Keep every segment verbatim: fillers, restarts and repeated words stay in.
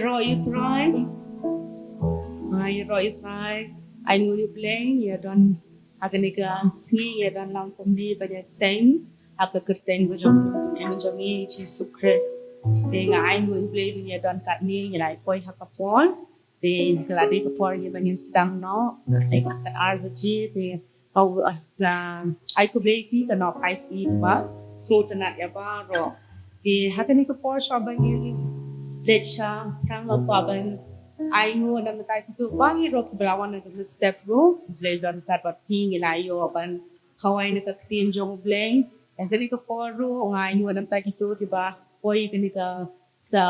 Ïaroh ïa u Trai. Ïaroh ïa u Trai. Ai nguh ïa u Blei, ïa don ha kane ka sngi, ïa don lang kumne ban ïaseng ha ka kyrteng ka jong u Trai jong ngi Jisu Khrist. Te nga ai nguh ïa u Blei ban ïa don katne, ïa la poi ha ka por. Te ka la dei ka por ïa ban ïasdang noh. Te ka ar baje te Ka, ah, ai khublei ïa phi, ka nonghikai sngi ba sngewtynnat ïa baroh. Te ha kane ka por shuwa ba ngin leit sha phrang, nga kwah ban ai nguh na ka bynta kito baroh kiba la wan na ka step ruh. Blei don ryngkat bad phi, ngi la ïoh ban khawai na ka ktien jong U Blei. Ha kane ka por ruh nga ai nguh na ka bynta kito kiba poi kane ka sa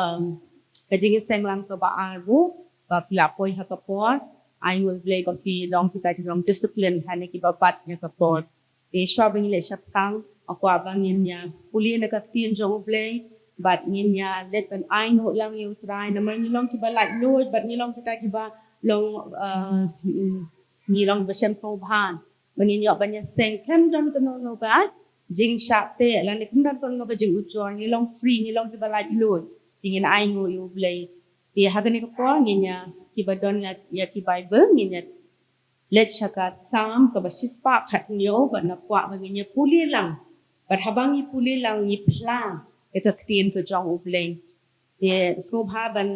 ka jingïaseng lang kaba ar ruh, ba phi la poi ha ka por. Ai nguh Blei ba phi long kita ki long discipline ha ne kiba bat ïa ka por. Te shuwa ba ngin leit sha phrang, nga kwah ba ngin ïa pule na ka ktien jong U Blei bad ngin ïa leit ban ai nguh lang ïa U Trai namar ngi long kiba laitluid bad ngi long kita kiba long, uh, ngi long ba shem sngewbha ba ngin ïoh ban ïaseng khlem don kano kano ka jingshah teh lane khlem don kano kano ka jingujor. Ngi long free, ngi long kiba laitluid. Te ngin ai nguh ïa U Blei. Te ha kane ka por ngin ïa, kiba don ïa, ïa ki Bible, ngin ïa leit sha ka Salm kaba shispah khathynñiew bad nga kwah ba ngin ïa pule lang. Bad haba ngi pule lang ngi phla ïa ka ktien ka jong U Blei. Te sngewbha ban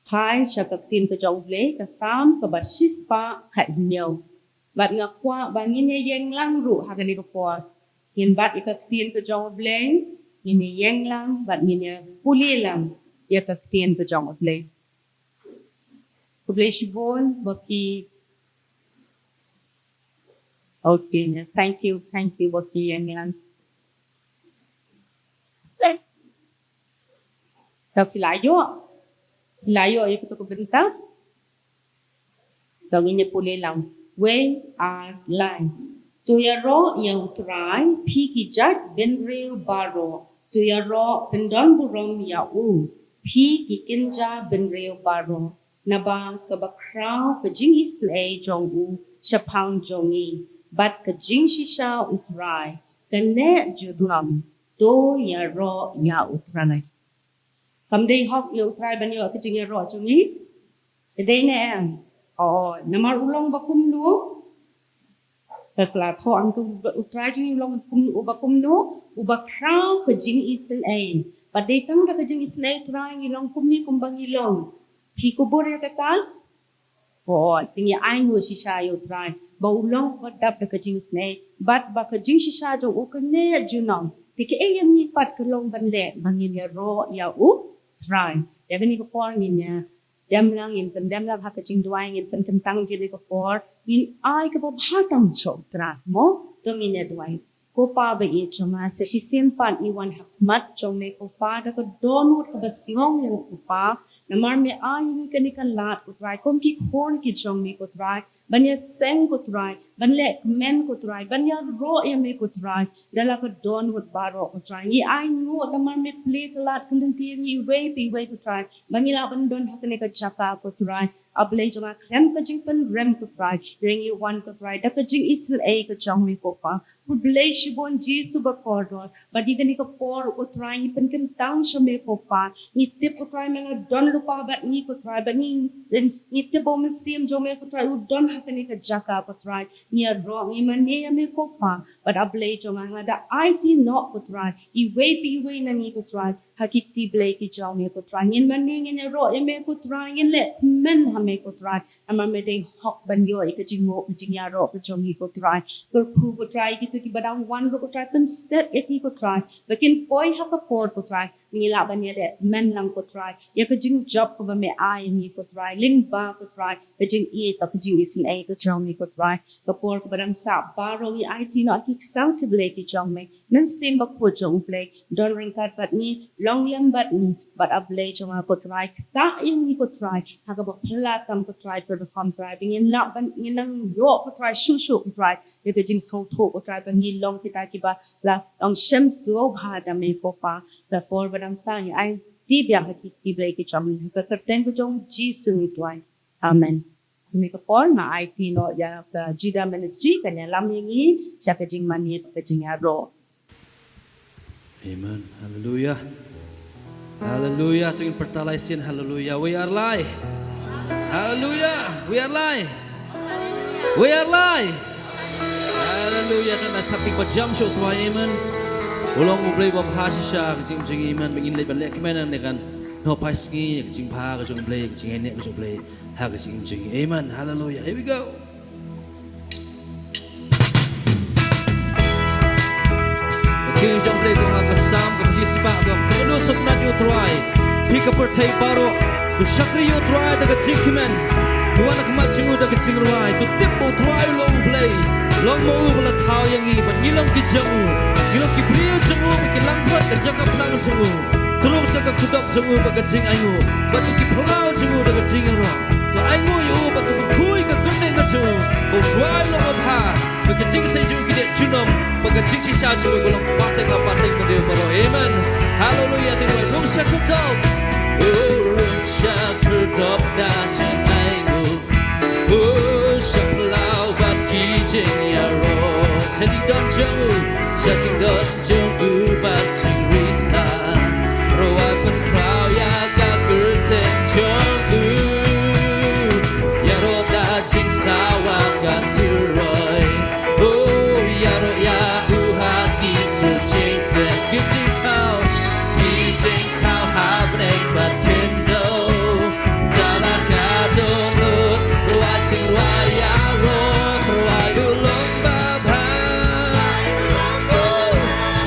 phai sha ka ktien ka jong U Blei, ka Salm kaba shispah khathynñiew. Bad nga kwah ba ngin ïa ïeng lang ruh ha kane ka por. Ngin bat ïa ka ktien ka jong U Blei, ngin ïa ïeng lang bad ngin ïa pule lang ïa ka ktien ka jong U Blei. Khublei shibun ba phi. Okay, yes, thank you, thank you ba phi ïeng lang. Te phi la ïoh, phi la ïoh ïa kito ki bynta. To ngin ïa pule lang. Wei, ar, lai. To ïaroh ïa U Trai, phi ki jait bynriew baroh. To ïaroh pyndon burom ïa u, phi ki kynja bynriew baroh. Naba kaba khraw ka jingisynei jong u shaphang jong ngi, bad ka jingshisha U Trai ka neh junom. To ïaroh ïa U Trai. Kam dei hok ïa U Trai ban ïoh ka jingïaroh jong ngi? Ka dei ne em? Oh, namar u long ba kumno? Ka la thoh hangto, U Trai jong ngi u long kum, uba kumno? Uba khraw ka jingisynei. Bad dei tang da ka jingisynei U Trai ngi long kumne kumba ngi long. Phi kubur ïa kata? Oh, te ngi ai nguh shisha ïa U Trai ba u long uba dap da ka jingisynei bad ba ka jingshisha jong u ka neh junom. Te kaei ïa ngi pat ka long ban leh ba ngin ïaroh ïa U Trai? Ïa kane ka por ngin ïa dem lang, ngin pyndem lang ha ka jingduwai, ngin pynkyntang ïa kane ka por, ngin ai kaba bha tam sha U Trai mo. To ngin ïa duwai. Ko Pa ba ïeit jong nga, sa shisien pat ngi wan ha khmat jong me ko Pa da ka dohnud kaba shnong ïa ngi ko Pa. Namar me ai ïa ngi kane ka lad ko Trai kum ki khun ki jong me ko Trai, ban ïaseng ko Trai, ban leh kmen ko Trai, ban ïaroh ïa me ko Trai da la ka dohnud baroh ko Trai. Ngi ai nguh namar me plie ka lad ka lynti ïa ngi iwei pa iwei ko Trai, ba ngi lah ban don ha kane ka jaka ko Trai. A Blei jong nga, khlem ka jingpynrem ko Trai, ngi wan ko Trai da ka jingisynei ka jong me ko Pa. Khublei shibun Jisu ba kordor, bad ïa kane ka por ko Trai ngi pynkyntang sha me ko Pa. Ngi tip ko Trai me nga don lypa bad ngi ko Trai, bad ngi, ngi tip ba u Mynsiem jong me ko Trai u don ha kane ka jaka ko Trai. Ngi ïaroh, ngi mane ïa me ko Pa, bad A Blei jong nga, nga da aiti noh ko Trai iwei pa iwei na ngi ko Trai ha ki kti blei ki jong me ko Trai. Ngin mane, ngin ïaroh ïa me ko Trai, ngin leh kmen ha me ko Trai. Namar me dei hok ban ïoh ïa ka jingnguh ka jingïaroh ka jong ngi ko Trai. Kyrkhu ko Trai ïa kito kiba dang wan ruh ko Trai, pynstet ïa ki ko Trai ba kin poi ha ka por ko Trai, ngi lah ban ïaleh kmen lang ko Trai ïa ka jingjop kaba me ai ïa ngi ko Trai. Lyngba ko Trai ka jingïeit bad ka jingisynei ka jong ngi ko Trai. Ka por kaba dang sah baroh ngi aiti noh ha ki ksangti blei ki jong me. Mynsiem Bakhuid jong U Blei, don ryngkat bad ngi, long lem bad ngi, bad A Blei jong nga ko Trai, ktah ïa ngi ko Trai ha kaba phylla tam ko Trai, pyrkham Trai, ba ngin lah ban, ngin nang ïoh ko Trai shuh shuh ko Trai ïa ka jingsngewthuh ko Trai, ba ngi long kita kiba la long shem sngewbha da me ko Pa. La por ba dang sah ngi aiti biang ha ki kti blei ki jong me, ha ka kyrteng ka jong U Jisu ngi duwai. Amen. Kane ka por nga aiti noh ïa ka Judah Ministry kan ïalam ïa ngi sha ka jingmane bad ka jingïaroh. Amen. Hallelujah. Haleluya, to ngin pyrta lai sien, haleluya. Wei ar lai. Haleluya, wei ar lai. Wei ar lai. Haleluya, to ngin thap ïing ba jam sha U Trai, amen. U long U Blei ba bha shisha ha ka jingim jong ngi, amen. Ba ngin leit ban leh kmen ne kan, noh phai sngi ka jingbha ka jong U Blei, ka jingïaineh ka jong U Blei ha ka jingim jong ngi, amen. Haleluya. Here we go. Ka ktien jong U Blei ka ong ha ka Salm ka shispah, ka ong, kynnoh sngewtynnat ïa U Trai, phi ka pyrthei baroh. To shakri ïa U Trai da ka jingkmen, to wan ha khmat jong u da ka jingrwai. To tip ba U Trai u long U Blei, long ma u ba la thaw ïa ngi, ba ngi long ki jong u, ngi long ki briew jong u, ba ki langbrot ka jaka phlang jong u. To rung sha ka khyrdop jong u bad ka jingainguh, bad sha ki phyllaw jong u da ka jingïaroh. To ainguh ïa u bad to kyrkhu ïa ka kyrteng ka jong u. U Trai u long uba bha, bad ka jingïaseng jong u ki dei junom, bad ka jingshisha jong u ka long pateng la pateng, ma dei baroh. Amen. Haleluya. To rung sha khyrdop. Oh, rung sha khyrdop da jingainguh. Oh, sha phyllaw bad ki jingïaroh. Sha jingdon jong u, sha jingdon jong u bad jingrisa. Rwai pynkhraw ïa ka kyrteng jong u. Ïaroh da jingsawa ka turoi. Oh, ïaroh ïa u ha ki sur jingtip. Ki jingthaw, ki jingthaw ha bneng bad khyndew. Da la ka dohnud, rwai jingrwai ïaroh, Trai u long babha. Oh,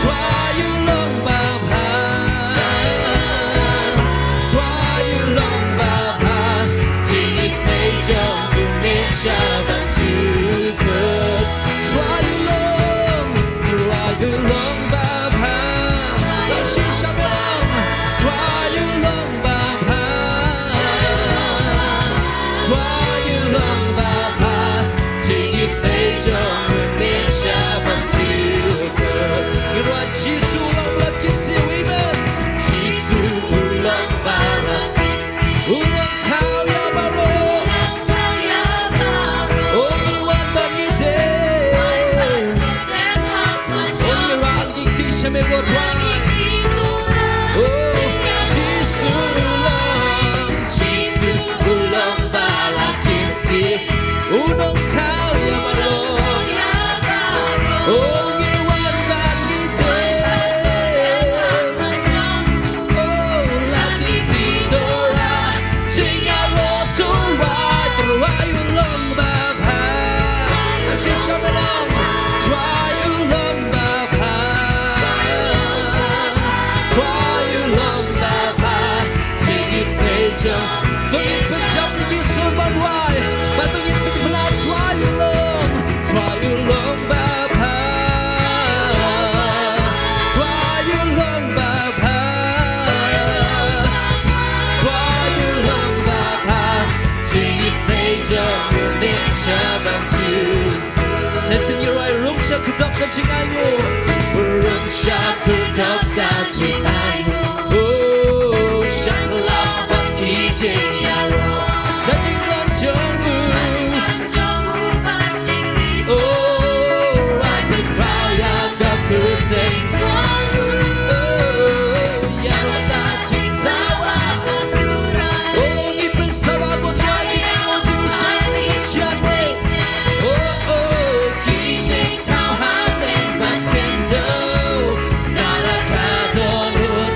Trai u long babha. Trai u long babha. Jingïaseng jong u ngeit sha ban jukut. Trai u long, Trai u long babha. Tang shisha me long. Trai u long babha. Trai u long babha. Jingïaseng jong u ngeit sha ban jukut. Ngi rwai Jisu u long ba la kynthih, amen. Jisu u long ba la kynthih. U nongthaw ïa baroh. Oh, ngi wan bad ngi dei. Oh, ngi wan ngi kti sha me ko Trai. Oh, Jisu u long, Jisu u long ba la kynthih. U nongthaw ïa baroh. Oh, ngi wan bad ngi dei. Oh, la kynthih Trai. Jingïaroh Trai, Trai u long babha. Shisha me long. Trai u long babha. Trai u long babha. Jingïaseng jong. To ngin pynjop ïa ki sur ban rwai. Bad to ngin pynbna Trai u long. Trai u long babha. Trai u long babha. Trai u long babha. Jingïaseng jong u ngeit sha ban jukut. Te sngewbha rung sha khyrdop da jingainguh. Rung sha khyrdop da jingainguh. Oh, sha phyllaw bad ki jingïaroh. Sha jingdon jong u. Oh, ai pynkhraw ïa ka kyrteng. Oh, ïaroh da jingsawa. Oh, ngi pynsawa bad ngi jingshai ngi jingshai. Oh, oh, ki jingthaw ha bneng bad khyndew. Da la ka dohnud.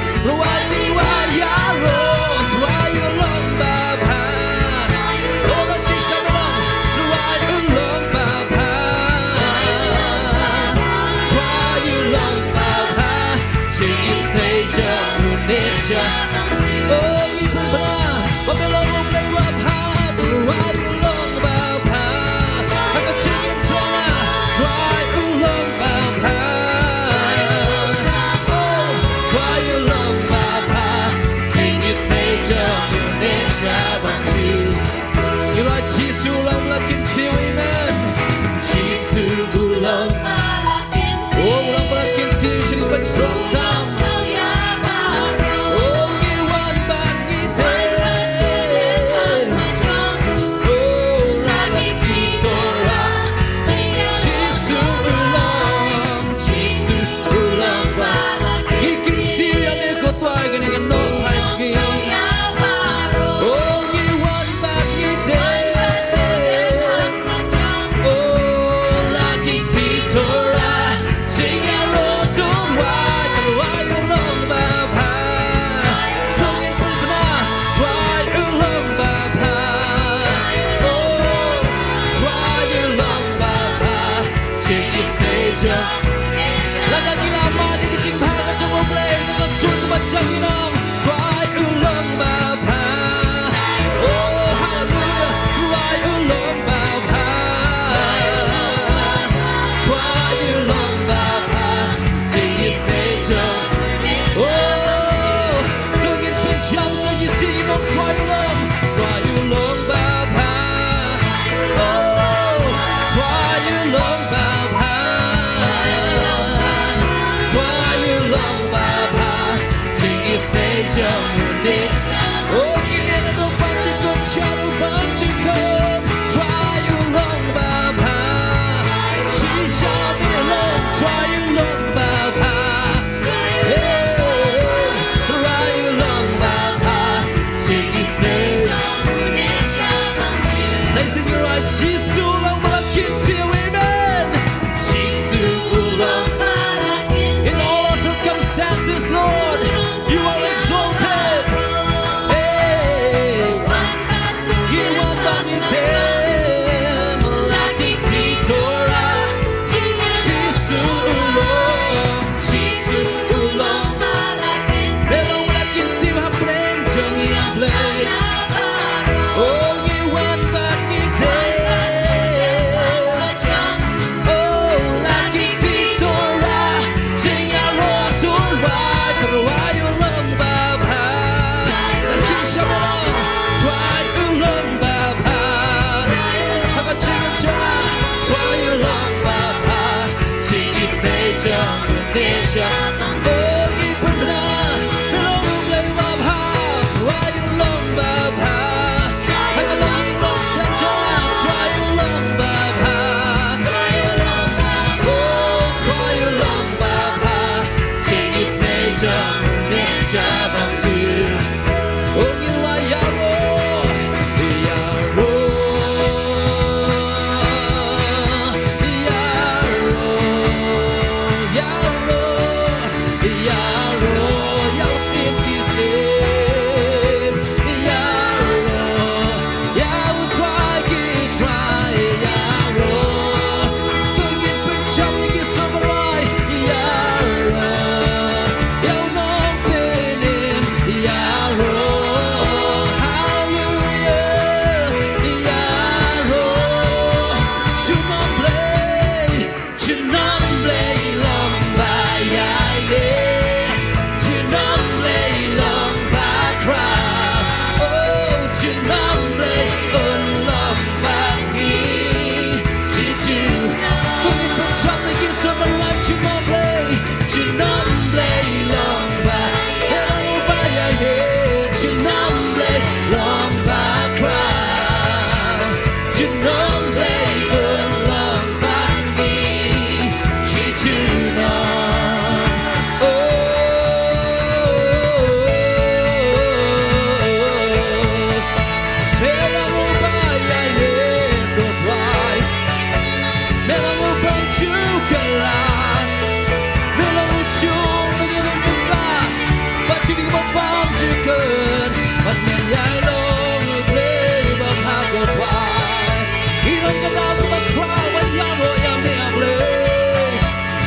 Ka dei ba khraw ban ïaroh ïa me, A Blei.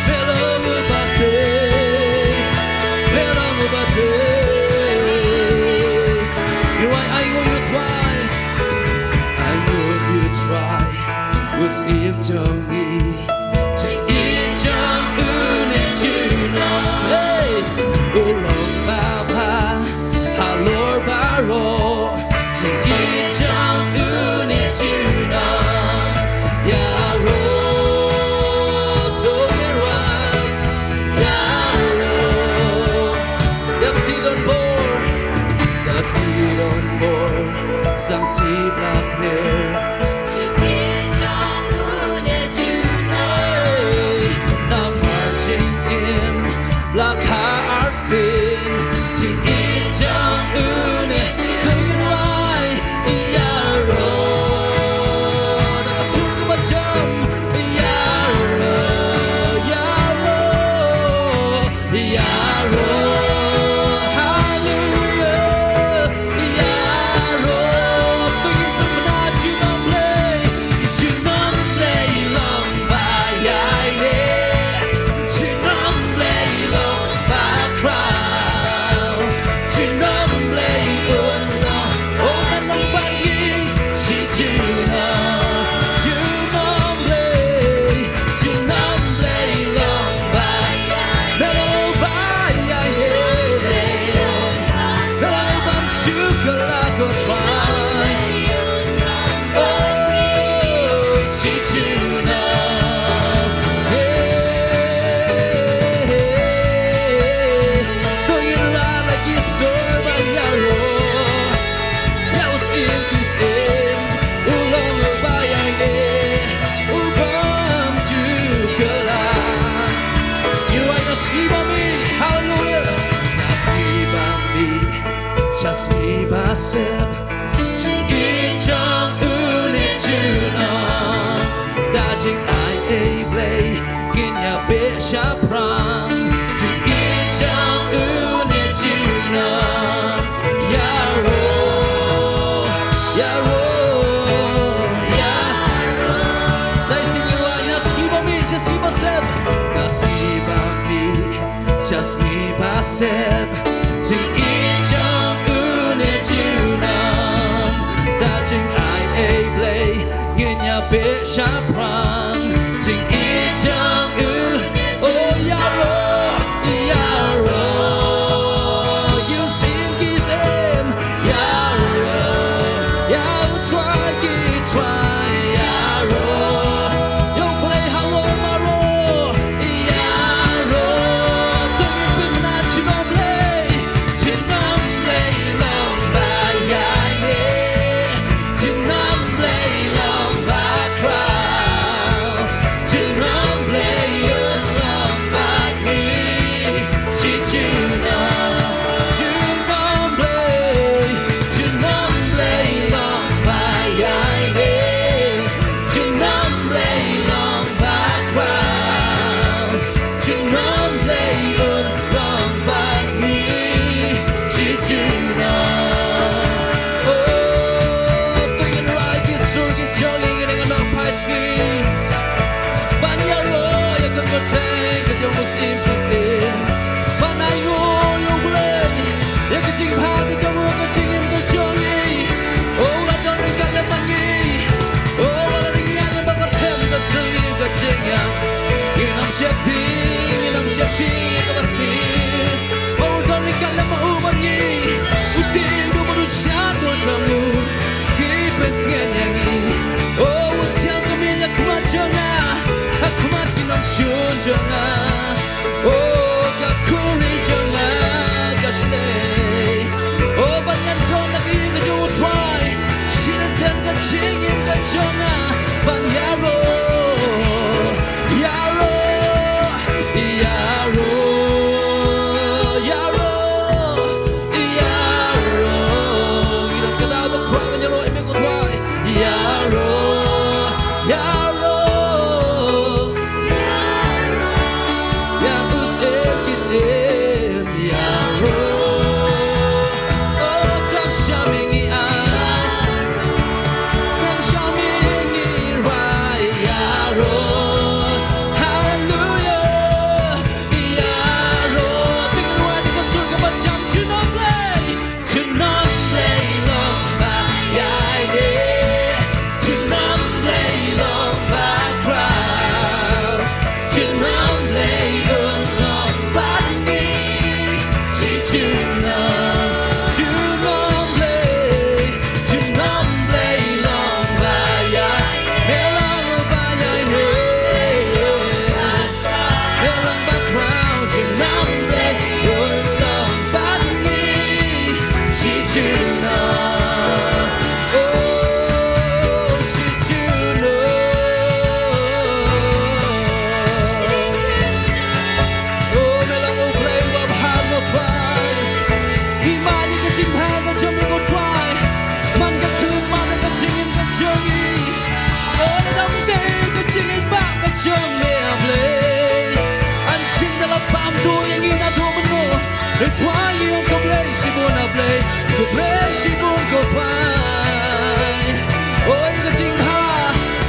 Me long uba tei, me long uba tei. Ïa wai, ai nguh ïa U Trai, ai nguh ïa U Trai, U Syiem jong ngi. Jingïeit jong une junom. Hey! U long ba bha halor baroh. Jingïeit jong une junom. Ïaroh, to ïaroh, ïaroh. Ïa kti don bor, ïa kti don bor, sa kti blak ner. Namar jingim la ka arsien, jingïeit jong une, to ïa wai, ïaroh. Da ka sur kaba jam, ïaroh, ïaroh. Ïaroh, haleluia. Ïaroh, to ngin pynbna junom Blei. Junom Blei long ba ïaineh. Junom Blei long ba khraw. Junom Blei un long, oh, un long bad ngi. Shi junom, junom Blei. Junom Blei long ba ïaineh. Me long ba ïaineh. Me long ba ym ju kylla, ko Trai. Oh, shi junom. Hey, hey, hey. To ïa la ki sur ban ïaroh. Ïa u Syiem ki syiem, u long uba ïaineh, u bym ju kylla. Ïa wai na sngi ba mih, haleluia. Na sngi ba mih, sha sngi ba sep, jingïeit jong une junom. Da jingai ei Blei, ngin ïa beh shaphrang, jingïeit jong une junom. Ïaroh, ïaroh, ïaroh. Sa shisien ïa wai, na sngi ba mih, sha sngi ba sep, na sngi ba mih, sha sngi ba sep, jingïeit jong une junom. Da jingai ei Blei, ngin ïa beh shaphrang, jingïeit jong u. Oh, ïaroh, ïaroh. Ïa u Syiem ki syiem, ïaroh. Ïa u Trai ki trai, ïaroh. Ïa u Blei halor baroh, ïaroh. To ngin pynbna junom Blei. Junom Blei long ba ïaineh. Junom Blei long ba khraw. Junom Blei un long bad ngi. Shi junom, junom Blei. Junom Blei long ba ïaineh. Junom Blei long ba khraw. Junom Blei un long bad ngi. Shi junom. Oh, to ngin rai ki sur ki jong ngi, ngin ïa nang phai sngi ban ïaroh ïa ka kyrteng ka jong u Syiem ki syiem. Ban ai nguh ïa u Blei ïa ka jingbha ka jong u, ka jingim ka jong ngi. Oh, u la don ryngkat lem bad ngi. Oh, u la ring ïa ngi ba ka them ka sngi ka jingïap. Ngin ym sheptieng, ngin ym sheptieng ïa kaba sniew. Oh, u don ryngkat lem bad u bad ngi. U tieng duh bad u shaduh jong u ki pynsngew ïa ngi. Oh, u siang kmie ïa khmat jong nga, ha khmat ki nongshun jong nga. Oh, ka khuri jong nga ka shlei. Oh, ban ngan don ha ka ïing ka jong u Trai. Shi lynter ka jingim ka jong nga ban ïaroh. Ïaroh, ïaroh, ïaroh, ïaroh. Ngi don ka daw ba khraw ban ïaroh ïa me ko Trai. Ïaroh, ïaroh. Ïa u Syiem ki syiem, ïaroh. Oh, tang sha me ngi ai, tang sha me ngi rai. jong me, A Blei. Yn shim da la bam duh ïa ngi naduh mynno. Ngi duwai ïa U Blei shibun, A Blei. U Blei shibun, ko Trai. O, ïa ka jingbha,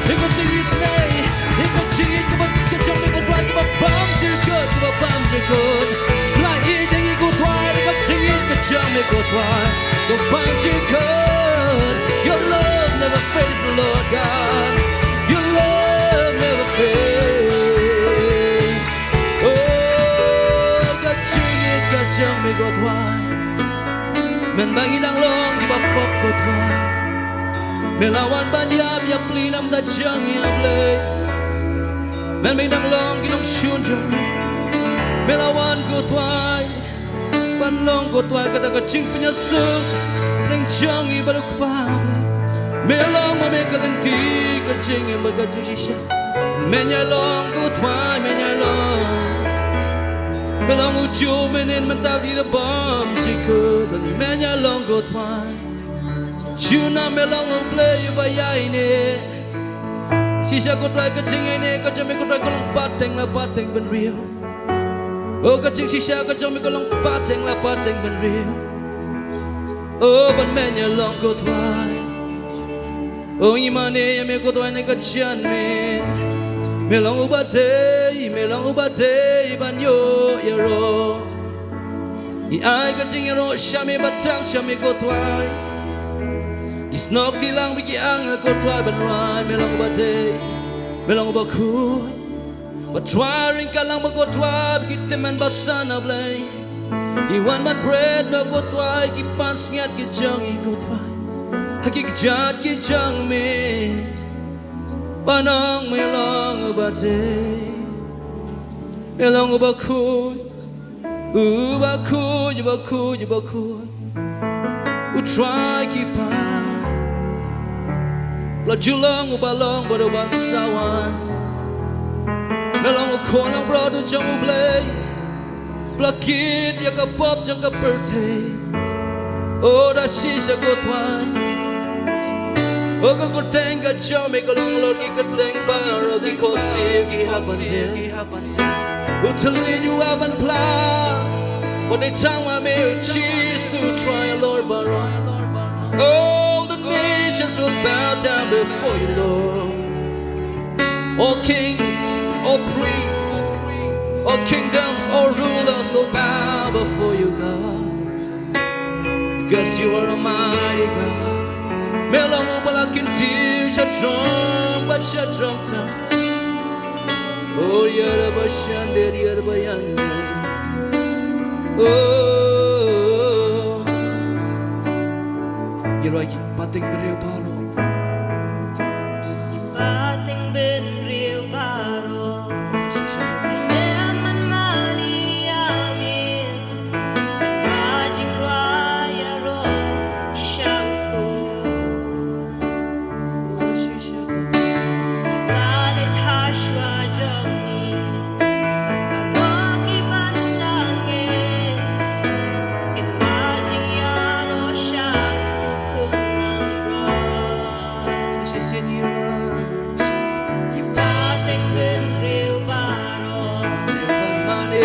ïa ka jingisynei, ïa ka jingïeit kaba, ka jong me, ko Trai, kaba bam jingkut, kaba bam jingkut. La ïeit ïa ngi, ko Trai, ïa ka jingïeit ka jong me, ko Trai. Kaba bam jingkut. Your love never fails, Lord God. Your love never fails. Oh, ka jingïeit ka jong me, ko Trai. Mynba ngi dang long kiba pop, ko Trai, me la wan ban ïap ïapli na ka bynta jong ngi, A Blei. Mynba ngi dang long ki nongshun jong me, me la wan, ko Trai, ban long, ko Trai, kata ka jingpynïasuk pdeng jong ngi bad U Kpa, A Blei. Me long ma me ka lynti, ka jingim bad ka jingshisha. Men ïa long, ko Trai, men ïa long. Me long u juh mynnin mynta, ki da bam jingkut, men ïa long, ko Trai. Junom, me long U Blei uba ïaineh. Shisha, ko Trai, ka jingïaineh ka jong me, ko Trai, ka long pateng la pateng bynriew. O, ka jingshisha ka jong me ka long pateng la pateng bynriew. O, bad men ïa long, ko Trai. O, ngi mane ïa me, ko Trai, na ka jingïaineh. Me long uba dei, me long uba dei ban ïoh ïaroh. Ngi ai ka jingïaroh sha me, bad tang sha me, ko Trai. Ngi snoh kti lang bad ki angel, ko Trai, ban rai, me long uba dei, me long uba khuid. Ba Trai, ryngkat lang bad, ko Trai, bad ki tymmen basan, A Blei. Ngi wan ban bret noh, ko Trai, ki pansngiat ki jong ngi, ko Trai, ha ki kjat ki jong me. Ban ong me long uba dei, me long uba khuid, uba khuid, uba khuid, uba khuid. U Trai ki paid. Ba la ju long uba long bad uban sa wan. Me long u khun langbrot u jong U Blei. Ba la kit ïa ka pop jong ka pyrthei. O, da shisha, ko Trai. O, ka kyrteng ka jong me ka long halor ki kyrteng baroh, ki khohsiew ki hap ban dieng. U thylliej u hap ban phla. Bad dei tang ma me, U Jisu Trai, halor baroh. All the nations will bow down before you, Lord. All kings, all priests, all kingdoms, all rulers will bow before you, God. Because you are a mighty God. Me long uba la kyntiew sha jrong bad sha jrong tam. O, ïa ba shan de, ïa ba yan de. O, ïa roi ki pateng briew baroh. Pateng briew baroh. Ïa man mane ïa me. Ka jingrwai ïaroh sha u khun. Ka leit ha shuwa jong ngi. Baroh ki ban sangeh. Ka jingïaroh sha u khun nangro. Sa shisien ïa ki pateng briew baroh. Te ban mane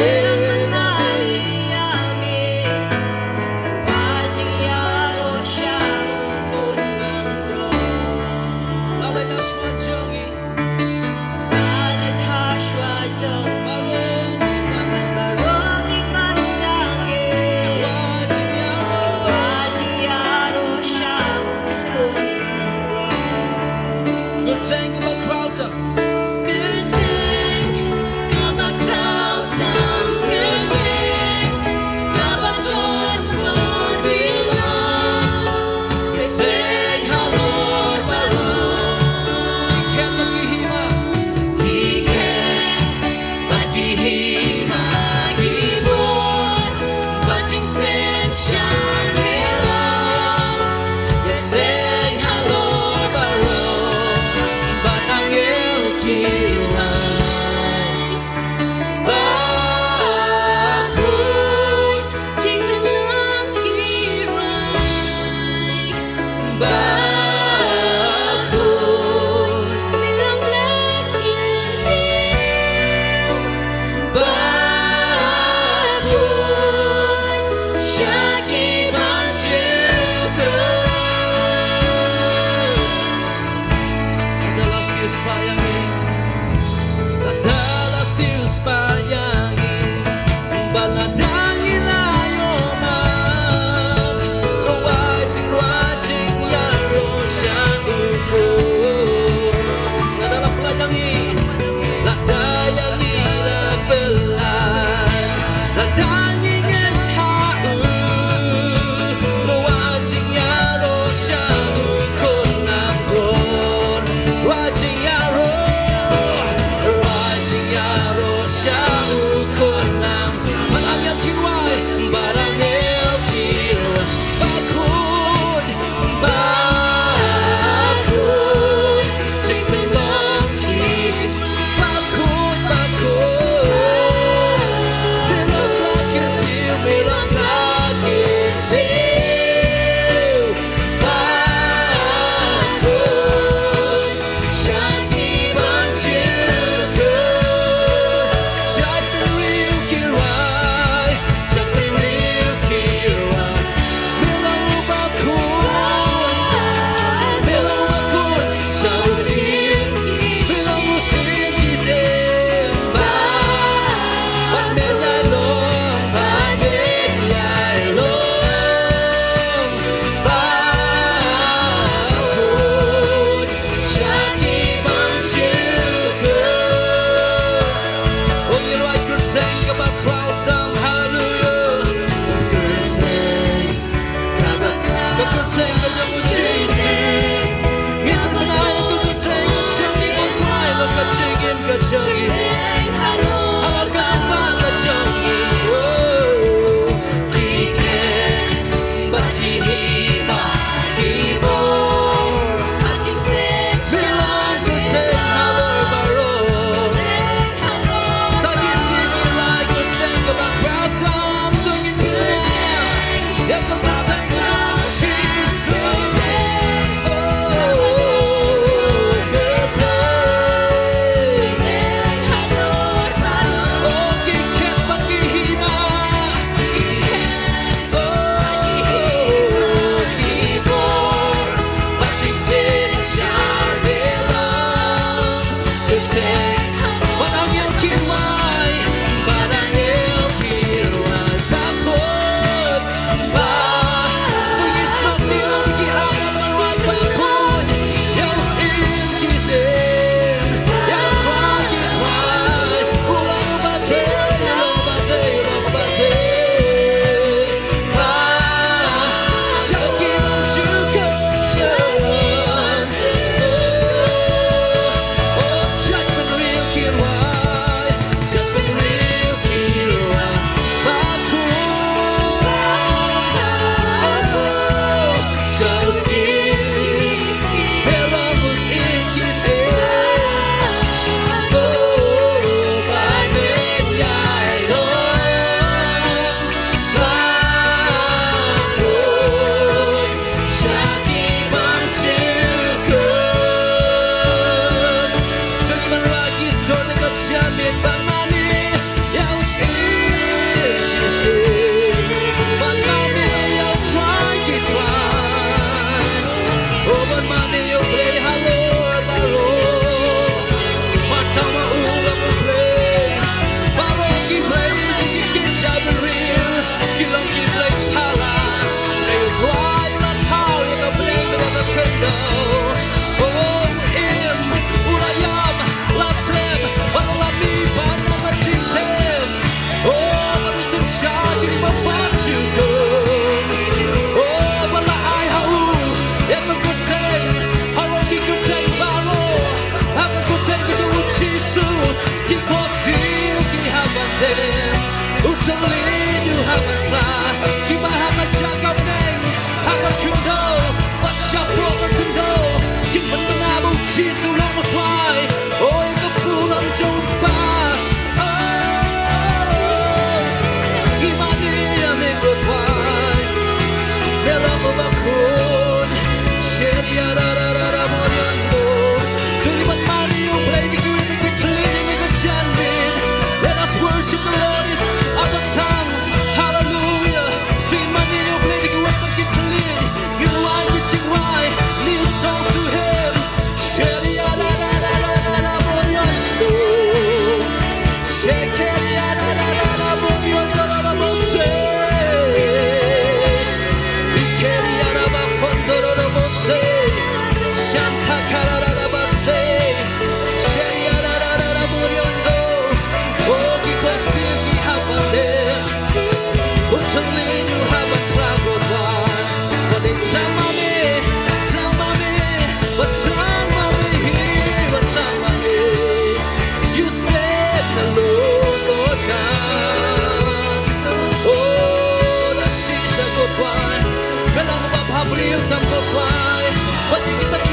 ïa me. Ka jingïaroh sha u khun nangro. Lada ïa shuwa jong ngi. Lada ha shuwa jong ngi. Baroh ki ban sangeh. Baroh ki ban sangeh. Ka jingïaroh. Ka jingïaroh sha u khun nangro. Kyrteng kaba khraw tam. Kyrteng kaba khraw tam, kyrteng kaba don bor bilang, kyrteng halor baroh. Ki khet bad ki hima. Ki khet bad ki hima, ki bor bad jingsynshar ïa la. Kyrteng halor baroh bad angel ki la. Bakhuid, jingdon ki rai. Bakhuid, me long lad ïa ngi. Lada la siewspah ïa ngi, bad lada ngi la ïohmad, rwai jing, rwai jingïaroh sha u Khun. Lada la pynlait ïa ngi, lada ïa ngi la pynlait, lada ngi ngeit ha u, rwai jingïaroh sha u Khun Nongkor. Rwai jingïaroh, rwai jingïaroh sha u Khun Nongkor. Bad angel ki rwai, bad angel ki rwai. Bakhuid, bakhuid, jingpynlong ki. Bakhuid, bakhuid. Me long Bakhraw, me long Bakhraw. Bakhuid, sha ki bym jukut. Sha ki briew ki rwai, sha ki briew ki rwai. Me long u bakhuid, me long u bakhuid, sha u syiem, me long u syiem ki syiem. Bad me ïai long, bad me ïai long bakhuid sha ki bym jukut. Oh, ngi rwai kyrteng kaba khraw tam, haleluya. Kyrteng kaba khraw, ka kyrteng ka jong u Jisu. Ngi pynbna ïa ka kyrteng ka jong ngi, ngi kwah ïa ka jingim ka jong ngi. Halor ka nongpang ka jong ngi. Oh, ki khet bad ki hima, ki bor. Me long kyrteng halor baroh. Sa shisien ngi rwai kyrteng kaba khraw tam, to ngin pynbna ïa ka kyrteng ka jong u Jisu. Oh, kyrteng.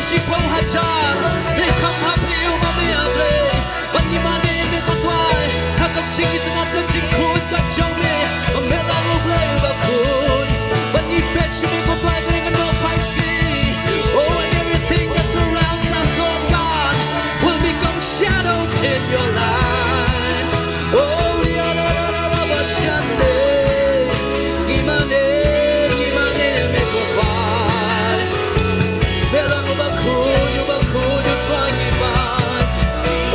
Shiphew hajar me kham ha phi, U ma me A Blei. Ba ngi mane ïa me ko Trai ha ka jingitynnad ka jingkhuid ka jong me. Ba me long U Blei uba khuid. Ba ngi peit sha me ko Trai, ka ring ka nongphai sngi. Oh, and everything that surrounds us, Lord God, will become shadows in your light. Oh, ri-a-ra-ra-ra-ra-ba-shande. Ngi mane, ngi mane ïa me ko Trai. Me long uba khuid, uba khuid, U Trai ngi mane.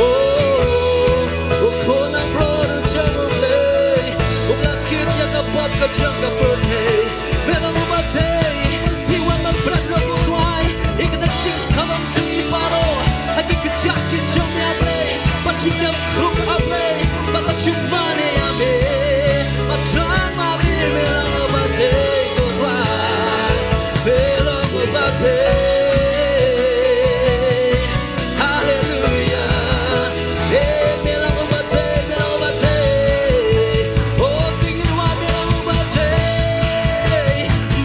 Oh, U Khun nongpynlut jong U Blei, uba la kit ïa ka pop ka jong ka pyrthei. Me long uba dei, ngi wan ban pynlong ruh ko Trai ïa kane ka jingsarong jong ngi baroh ha ki kjat ki jong me A Blei, ba jingdem khrum A Blei, ba ka jingmane ïa me. Ba tang ma me, me long uba dei ko Trai, me long uba dei. Hallelujah. Hey, me long uba dei, me long uba dei. Oh, ding in wa me long uba dei,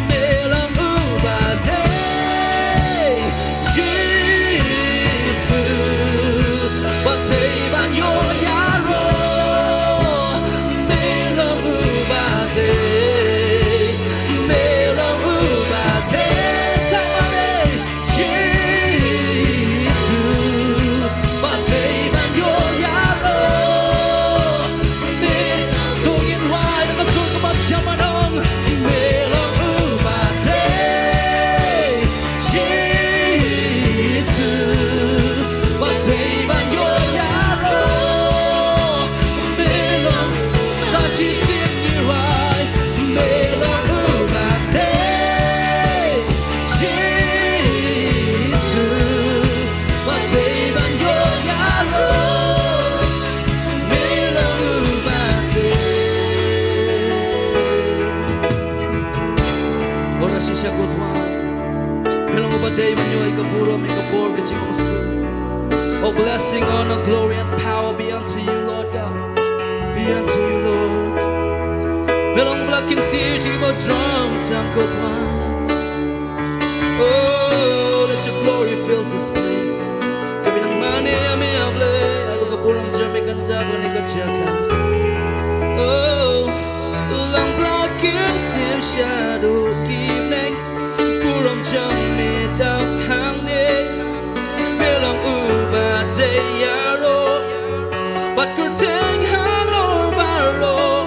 me long uba dei. Jisu, ba dei ban ïoh ïaroh. Me long uba dei, me long uba dei. Tang ma me. Jisu, ba dei ban ïoh ïaroh. Me, to ngin wai da ka sur kaba jam ban ong, me long uba dei. Jisu, ba dei ban ïoh ïaroh. Me long, sa shisien ngi wai, me long uba dei. Jisu, ba dei ban ïoh ïaroh. Me long uba dei. Ora shisha ko Trai. Me long uba dei ban ïoh ïa ka burom, ïa ka bor, ka jingkhuslai. Oh, blessing, honor, glory and power be unto you, Lord God. Be unto you, Lord. Me long ba la kyntiew sha kiba u throng tam ko Trai. Oh, let your glory fill this place. Ka bynta mane ïa me A Blei, ïa ka burom jong me kan dap ha kane ka jaka. Oh, long ba la kyntiew shaduh ki bneng, burom jong me dap hangne. Me long uba dei ïaroh bad kyrteng halor baroh.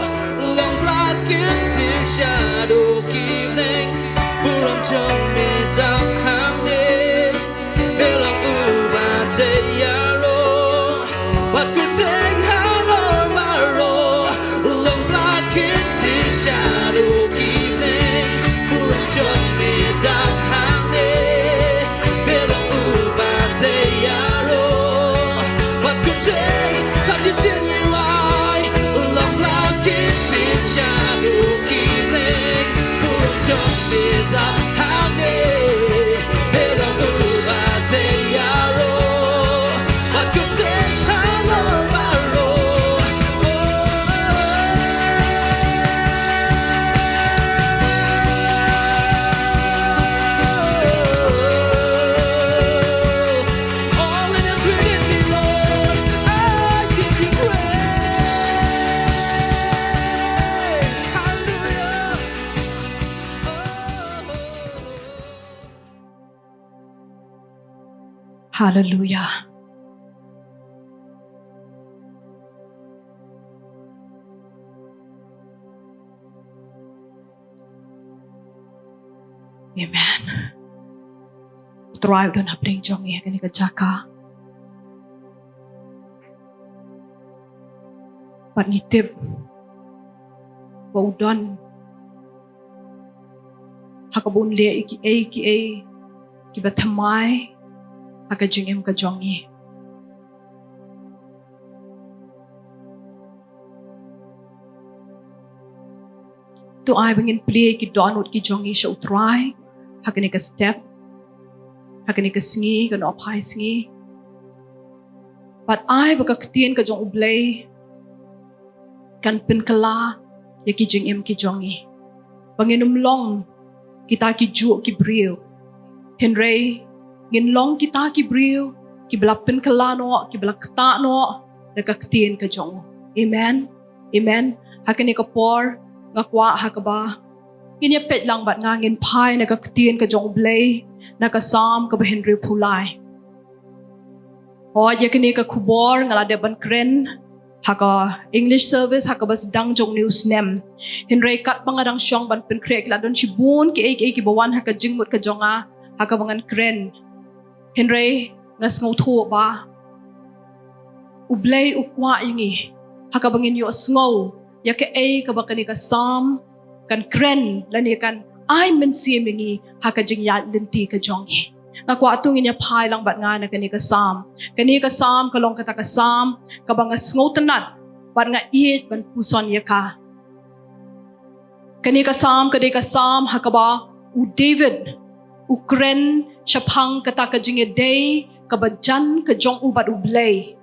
Long ba la kyntiew shaduh ki bneng, burom jong me dap hangne. Me long uba dei ïaroh bad kyrteng halor baroh. Long ba la kyntiew shaduh ki bneng, burom jong me dap hangne. Me long uba dei ïaroh bad kyrteng, sa shisien ngi wai. Long ba la kyntiew shaduh ki bneng, burom jong me dap hangne. Me long uba dei ïaroh bad kyrteng halor baroh. Oh, all that is within me, Lord, I give you praise. Hallelujah. Hallelujah. Amen. U Trai u don hapdeng jong ngi ha kane ka jaka. Bad ngi tip ba u don ha kaba un leh ïa kiei kiei kiba thymmai ha ka jingim ka jong ngi. To ai ba ngin plie ki dohnud ki jong ngi sha u Trai ha kane ka step, ha kane ka sngi, ka nohphai sngi. Bad ai ba ka ktien ka jong U Blei kan pynkylla ïa ki jingim ki jong ngi, ba ngin ym long kita ki juh ki briew, hynrei ngin long kita ki briew kiba la pynkylla noh, kiba la ktah noh da ka ktien ka jong u. Amen. Amen. Ha kane ka por nga kwah ha kaba ngin ïa peit lang bad nga, ngin phai na ka ktien ka jong u Blei, na ka Salm kaba hynriewphew lai. Hooid, ïa kane ka khubor nga la dep ban kren ha ka English service ha kaba sdang jong une u snem. Hynrei katba nga dang shong ban pynkhreh, ki la don shibun kiei kiei kiba wan ha ka jingmut ka jong nga ha kaba ngan kren. Hynrei nga sngewthuh ba u Blei u kwah ïa ngi ha kaba ngin ïohsngew ïa kaei kaba kane ka Salm kan kren lane kan ai mynsiem ïa ngi ha ka jingïaid lynti ka jong ngi. Nga kwah to ngin ïa phai lang bad nga na kane ka Salm. Kane ka Salm ka long kata ka Salm kaba nga sngewtynnat bad nga ïeit ban puson ïa ka. Kane ka Salm ka dei ka Salm ha kaba u David u kren shaphang kata ka jingïadei kaba jan ka jong u bad u Blei,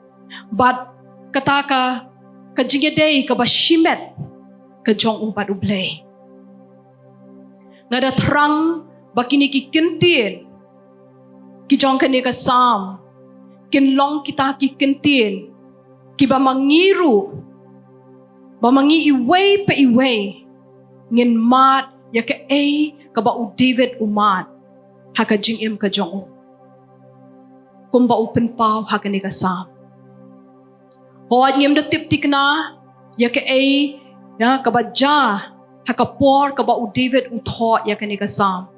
bad kata ka, ka jingïadei kaba shimet ka jong u bad u Blei. Nga da thrang ba kine ki kyntien ki jong kane ka Salm kin long kita ki kyntien kiba ma ngi ruh, ba ma ngi iwei pa iwei ngin mad ïa kaei kaba u David u mad ha ka jingim ka jong u, kumba u pynpaw ha kane ka Salm. Hooid, ngim da tip thikna ïa kaei, ïa, kaba jia ha ka por kaba u David u thoh ïa kane ka Salm.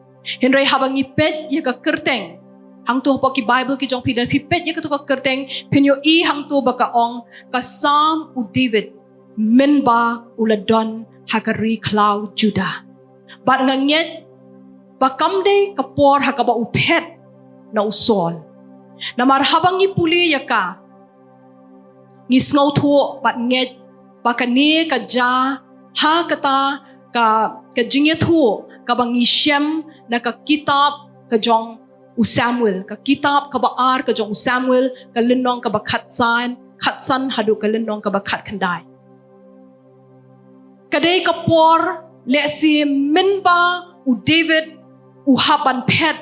Hynrei haba ngi peit ïa ka kyrteng hangto hapoh ki Baibl ki jong phi, lada phi peit ïa kato ka kyrteng, phin ïohi hangto ba ka ong ka Salm u David mynba u la don ha ka ri khlaw Judah. Bad nga ngeit ba kam dei ka por ha kaba u phet na u Saul. Namar haba ngi pule ïa ka, ngi sngewthuh bad ngeit ba kane ka jia ha kata ka, ka jingïathuh kaba ngi shem na ka kitab ka jong u Samuel, ka kitab kaba ar ka jong u Samuel, ka lynnong kaba khatsan, khatsan haduh ka lynnong kaba khatkhyndai. Ka dei ka por lehse mynba u David u hap ban phet,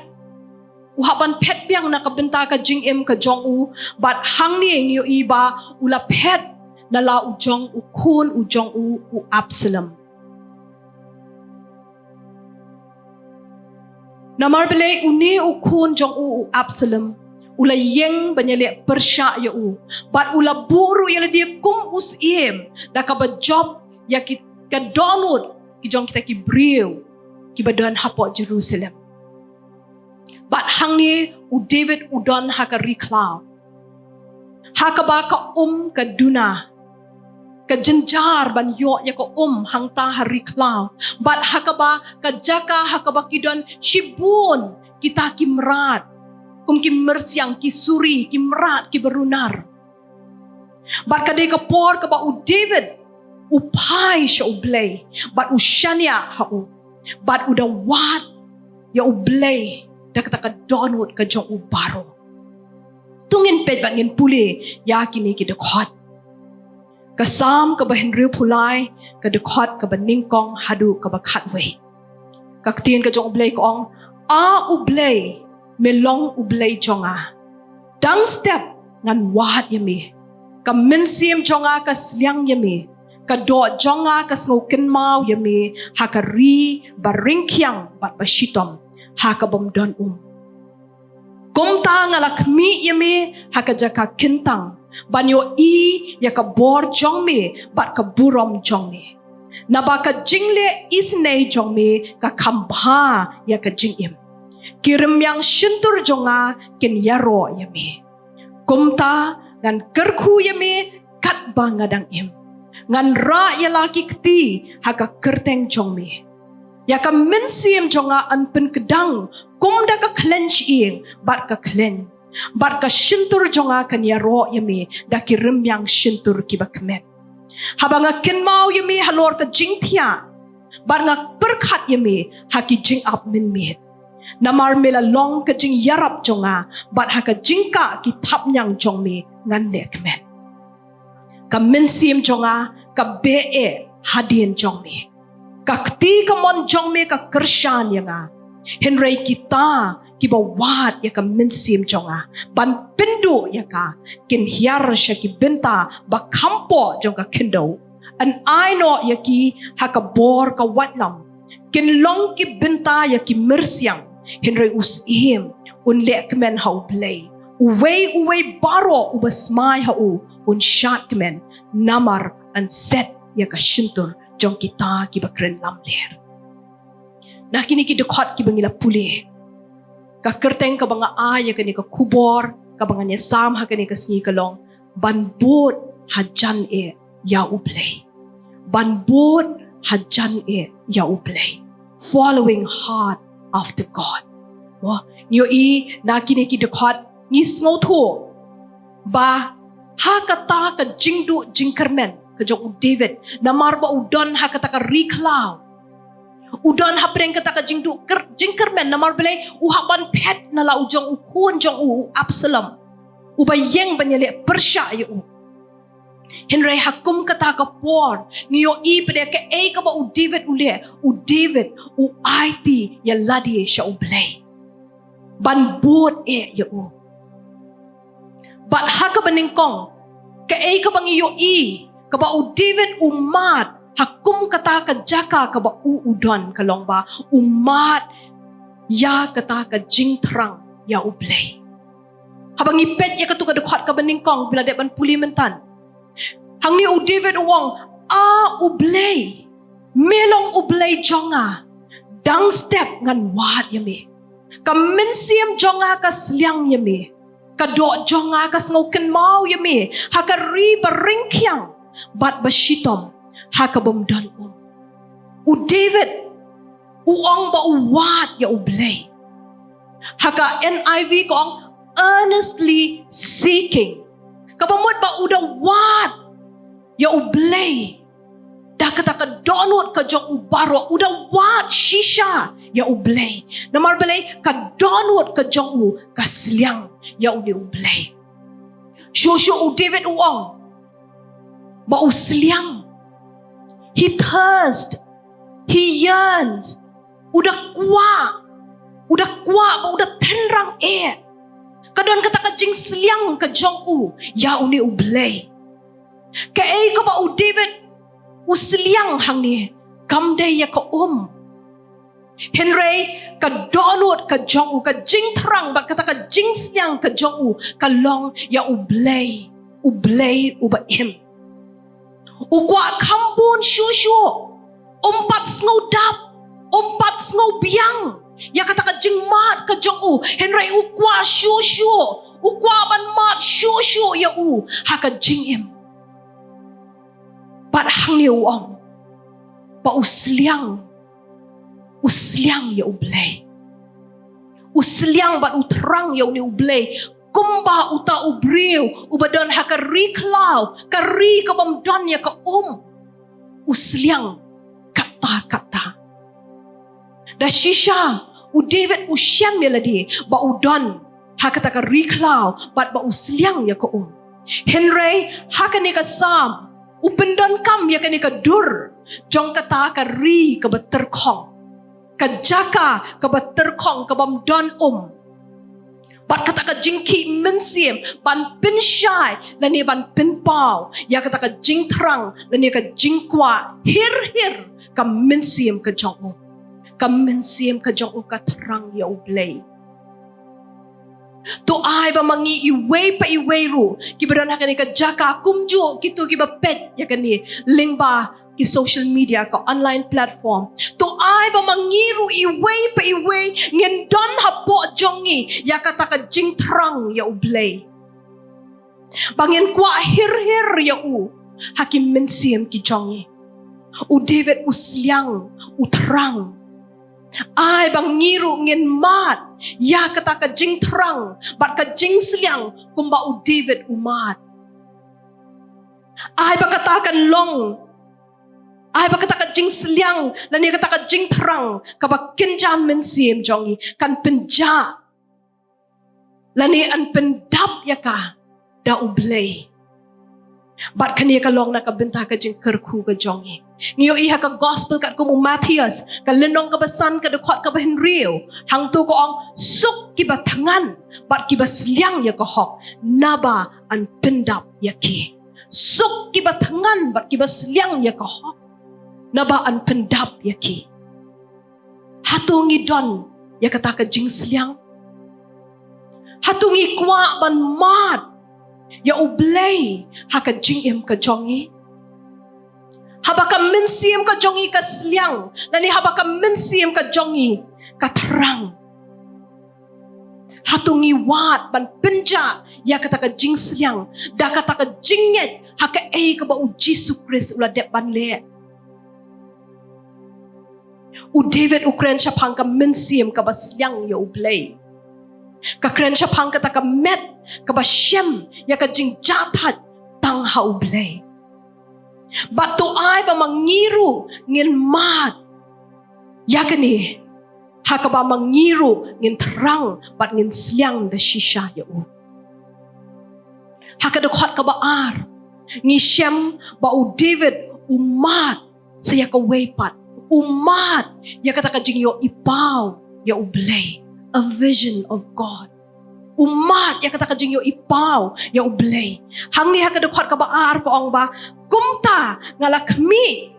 u hap ban phet biang na ka bynta ka jingim ka jong u, bad hangne ngi ïohi ba u la phet na la u jong u khun u jong u, u Absalom. Namar balei? Une u khun jong u, u Absalom, u la ïeng ban ïaleh pyrshah ïa u, bad u la buh ruh ïa lade kum u syiem da kaba jop ïa ki, ka dohnud ki jong kita ki briew kiba don hapoh Jerusalem. Bad hangne u David u don ha ka ri khlaw, ha kaba ka um ka duna, ka jynjar ban ïoh ïa ka um hangta ha ri khlaw, bad ha kaba ka jaka ha kaba ki don shibun kita ki mrad, kum ki myrsiang, ki suri, ki mrad kiba runar. Bad ka dei ka por kaba u David u phai sha u Blei bad u shaniah ha u, bad u da wad ïa u Blei da kata ka dohnud ka jong u baroh. To ngin peit bad ngin pule ïa kine ki dkhot. Ka Salm kaba hynriewphew lai, ka dkhot kaba nyngkong haduh kaba khatwei. Ka ktien ka jong u Blei ka ong, A u Blei, me long u Blei jong nga. Dang step ngan wad ïa me. Ka mynsiem jong nga ka sliang ïa me. Ka doh jong nga ka sngewkynmaw ïa me ha ka ri ba ryngkhiang bad ba shitom, ha ka bym don um. Kumta nga la khmih ïa me ha ka jaka kyntang, ban ïohi ïa ka bor jong me bad ka burom jong me. Naba ka jingleh isynei jong me ka kham bha ïa ka jingim. Ki rymmiang shyntur jong nga kin ïaroh ïa me. Kumta ngan kyrkhu ïa me katba nga dang im. Ngan rah ïa la ki kti ha ka kyrteng jong me. Ïa ka mynsiem jong nga yn pynkdang kum da ka khleiñ shyieng bad ka khleiñ, bad ka shyntur jong nga kan ïaroh ïa me da ki rymmiang shyntur kiba kmen. Haba nga kynmaw ïa me halor ka jingthiah, bad nga pyrkhat ïa me ha ki jingap mynmiet. Namar me la long ka jingïarap jong nga, bad ha ka jingkah ki thapniang jong me ngan lehkmen. Ka mynsiem jong nga ka beh eh hadien jong me. Ka kti kamon jong me ka kyrshan ïa nga. Hynrei kita kiba wad ïa ka mynsiem jong nga, ban pynduh ïa ka, kin hiar sha ki bynta ba kham poh jong ka khyndew. Yn ai noh ïa ki ha ka bor ka waitlam, kin long ki bynta ïa ki myrsiang. Hynrei u syiem un leh kmen ha U Blei. Uwei uwei baroh uba smai ha u un shad kmen, namar yn set ïa ka shyntur jong kita kiba kren lamler. Na kine ki dkhot kiba ngi la pule, ka kyrteng kaba nga ai ïa kane ka khubor kaba ngan ïasam ha kane ka sngi ka long, ban bud hajan eh ïa U Blei. Ban bud hajan eh ïa U Blei. Following hard after God. Mo, ngi ïohi na kine ki dkhot, ngi sngewthuh ba ha kata ka jingduh jingkyrmen ka jong u David, namar ba u don ha kata ka ri khlaw, u don hapdeng kata ka jingduh kyr-, jingkyrmen, namar balei? U hap ban phet na la u jong u khun jong u, u Absalom, uba ïeng ban ïaleh pyrshah ïa u. Hynrei ha kum kata ka por ngi ïohi pat de kaei kaba u David u leh. U David u aiti ïa lade sha U Blei ban bud eh ïa u. Bad ha kaba nyngkong, kaei kaba ngi ïohi kaba u David u mad ha kum kata ka jaka kaba u u don ka long ba u mad ïa kata ka jingthrang ïa U Blei. Haba ngi peit ïa katu ka dkhot kaba nyngkong, ba la dep ban pule myntan, hangne u David u ong, "A U Blei, me long U Blei jong nga, dang step ngan wad ïa me. Ka mynsiem jong nga ka sliang ïa me. Ka doh jong nga ka sngewkynmaw ïa me ha ka ri ba ryngkiang bad ba shitom, ha ka bym don um." U David u ong ba u wad ïa U Blei. Ha ka N I V ka ong, "Earnestly seeking." Kaba mut ba u da wad ïa U Blei da kata ka dohnud ka jong u baroh, u da wad shisha ïa U Blei. Namar balei? Ka dohnud ka jong u ka sliang ïa une U Blei. Shuh shuh u David u ong ba u sliang. He thirst, he yearns. U da kwah, u da kwah bad u da tynrang eh. Ka don kata ka jingsliang ka jong u ïa une U Blei. Kaei kaba u David u sliang hangne kam dei ïa ka um. Hynrei ka dohnud ka jong u, ka jingthrang bad kata ka jingsliang ka jong u ka long ïa U Blei, U Blei uba im. U kwah kham bun shuh shuh. Um pat sngewdap, um pat sngewbiang ïa kata ka jingmad ka jong u. Hynrei u kwah shuh shuh, u kwah ban mad shuh shuh ïa u ha ka jingim. Bad hangne u ong ba u sliang, u sliang ïa U Blei. U sliang bad u thrang ïa une U Blei. Kumba uta u briew uba don ha ka ri khlaw, ka ri ka bym don ïa ka um, u sliang katta katta. Da shisha u David u shem ïa lade ba u don ha kata ka ri khlaw bad ba u sliang ïa ka um. Hynrei ha kane ka Salm u pyndonkam ïa kane ka dur jong kata ka ri kaba tyrkhong, ka jaka kaba tyrkhong, ka bym don um. Bad kata ka jingkhih mynsiem ban pynshai lane ban pynpaw ïa kata ka jingthrang lane ka jingkwah hir hir ka mynsiem ka jong u. Ka mynsiem ka jong u ka thrang ïa U Blei. To ai ba ma ngi iwei pa iwei ruh kiba don ha kane ka jaka, kumjuh kito kiba peit ïa kane lyngba ki social media, ka online platform. To ai ba ma ngi ruh iwei pa iwei ngin don hapoh jong ngi ïa kata ka jingthrang ïa U Blei. Ba ngin kwah hir hir ïa u ha ki mynsiem ki jong ngi. U David u sliang, u thrang. Ai ba ngi ruh ngin mad ïa kata ka jingthrang bad ka jingsliang kumba u David u mad. Ai ba kata kan long, ai ba kata ka jingsliang lane kata ka jingthrang kaba kynja mynsiem jong ngi kan pynjah lane yn pyndap ïa ka da U Blei. Bad kane ka long na ka bynta ka jingkyrkhu ka jong ngi. Ngi ïohi ha ka gospel katkum u Mathaios, ka lynnong kaba san, ka dkhot kaba hynriew. Hangto ka ong, suk kiba thngan bad kiba sliang ïa ka hok, naba yn pyndap ïa ki. Suk kiba thngan bad kiba sliang ïa ka hok, naba yn pyndap ïa ki. Hato ngi don ïa kata ka jingsliang? Hato ngi kwah ban mad ïa U Blei ha ka jingim ka jong ngi? Haba ka mynsiem ka jong ngi ka sliang, lane haba ka mynsiem ka jong ngi ka thrang, hato ngi wad ban pynjah ïa kata ka jingsliang da kata ka jingngeit ha kaei kaba U Jisu Khrist u la dep ban leh? U David u kren shaphang ka mynsiem kaba sliang ïa U Blei. Ka kren shaphang kata ka met kaba shem ïa ka jingjahthait tang ha U Blei. Bad to ai ba ma ngi ruh ngin mad ïa kane, ha kaba ma ngi ruh ngin thrang bad ngin sliang da shisha ïa u. Ha ka dkhot kaba ar, ngi shem ba u David u mad sa ïa kawei pat. U mad ïa kata ka jingïohi paw ïa U Blei. A vision of God. U mad ïa kata ka jingïohi paw ïa U Blei. Hangne ha ka dkhot kaba ar ka ong ba, kumta nga la khmih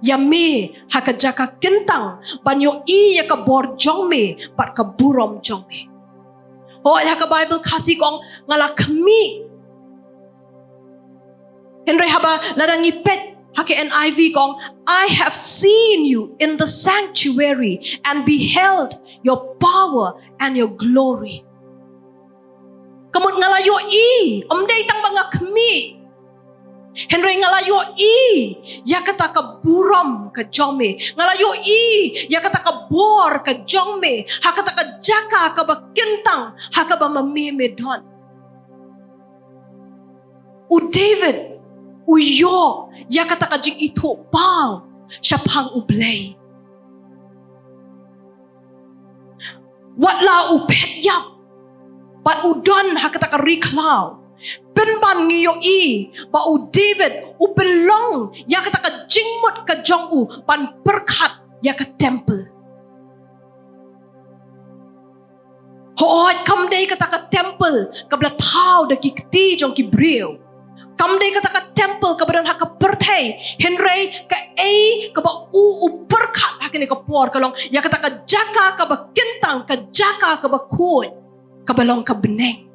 ïa me ha ka jaka kyntang ban ïohi ïa ka bor jong me bad ka burom jong me. Hooid, ha ka Baibl Khasi ka ong, nga la khmih. Hynrei haba lada ngi peit ha ka N I V ka ong, I have seen you in the sanctuary and beheld your power and your glory. Ka mut nga la ïohi, ym dei tang ba nga khmih. Hynrei nga la ïohi ïa kata ka burom ka jong me. Nga la ïohi ïa kata ka bor ka jong me ha kata ka jaka kaba kyntang ha kaba ma me me don. U David u ïoh ïa kata ka jingithuhpaw shaphang U Blei. Wat la u phet ïap bad u don ha kata ka ri khlaw, pynban ngi ïohi ba u David u pynlong ïa kata ka jingmut ka jong u ban pyrkhat ïa ka temple. Hooid, kam dei kata ka temple kaba la thaw da ki kti jong ki briew. Kam dei kata ka temple kaba don ha ka pyrthei. Hynrei kaei kaba u u pyrkhat ha kane ka por ka long ïa kata ka jaka kaba kyntang, ka jaka kaba khuid, kaba long ka bneng,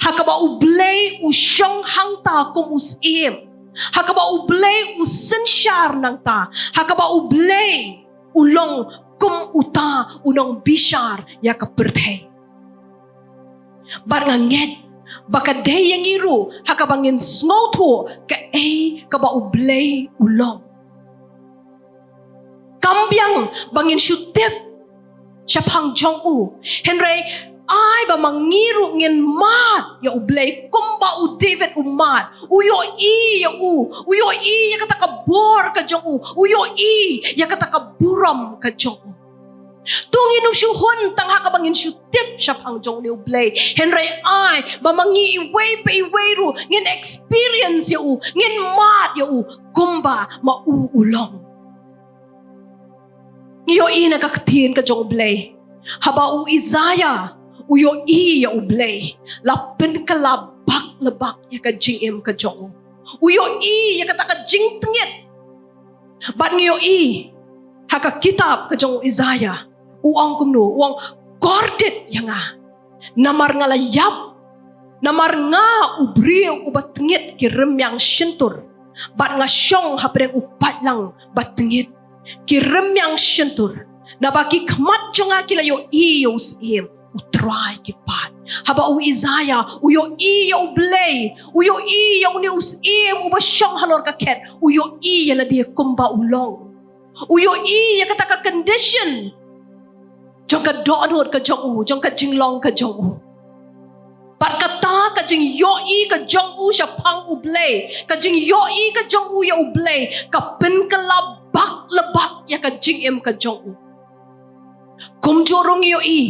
ha kaba U Blei u shong hangta kum u syiem, ha kaba U Blei u synshar nangta, ha kaba U Blei u long kum uta u nongbishar ïa ka pyrthei. Bad nga ngeit ba ka dei ïa ngi ruh ha kaba ngin sngewthuh kaei kaba U Blei u long. Kam biang ba ngin shu tip shaphang jong u, hynrei ai ba ma ngi ruh ngin mad ïa U Blei kumba u David u mad. U ïohi ïa u, u ïohi ïa kata ka bor ka jong u, u ïohi ïa kata ka burom ka jong u. To ngin ym shu hun tang ha kaba ngin shu tip shaphang jong une U Blei, hynrei ai ba ma ngi iwei pa iwei ruh ngin experience ïa u, ngin mad ïa u kumba ma u u long. Ngi ïohi na ka ktien ka jong U Blei, haba u Isaiah u ïohi ïa U Blei, la pynkylla bak la bak ïa ka jingim ka jong u. U ïohi ïa kata ka jingtngit. Bad ngi ïohi ha ka kitab ka jong u Isaiah, u ong kumno, u ong, kordit ïa nga, namar nga la ïap. Namar nga u briew uba tngit ki rymmiang shyntur, bad nga shong hapdeng u paidlang ba tngit ki rymmiang shyntur. Naba ki khmat jong nga ki la ïohi ïa u syiem, U Trai ki paid. Haba u Isaiah u ïohi ïa U Blei, u ïohi ïa une u syiem uba shong halor ka khet, u ïohi ïa lade kumba u long. U ïohi ïa kata ka condition jong ka dohnud ka jong u, jong ka jinglong ka jong u. Bad kata ka jingïohi ka jong u shaphang U Blei, ka jingïohi ka jong u ïa U Blei, ka pynkylla bak la bak ïa ka jingim ka jong u. Kumjuh ruh ngi ïohi,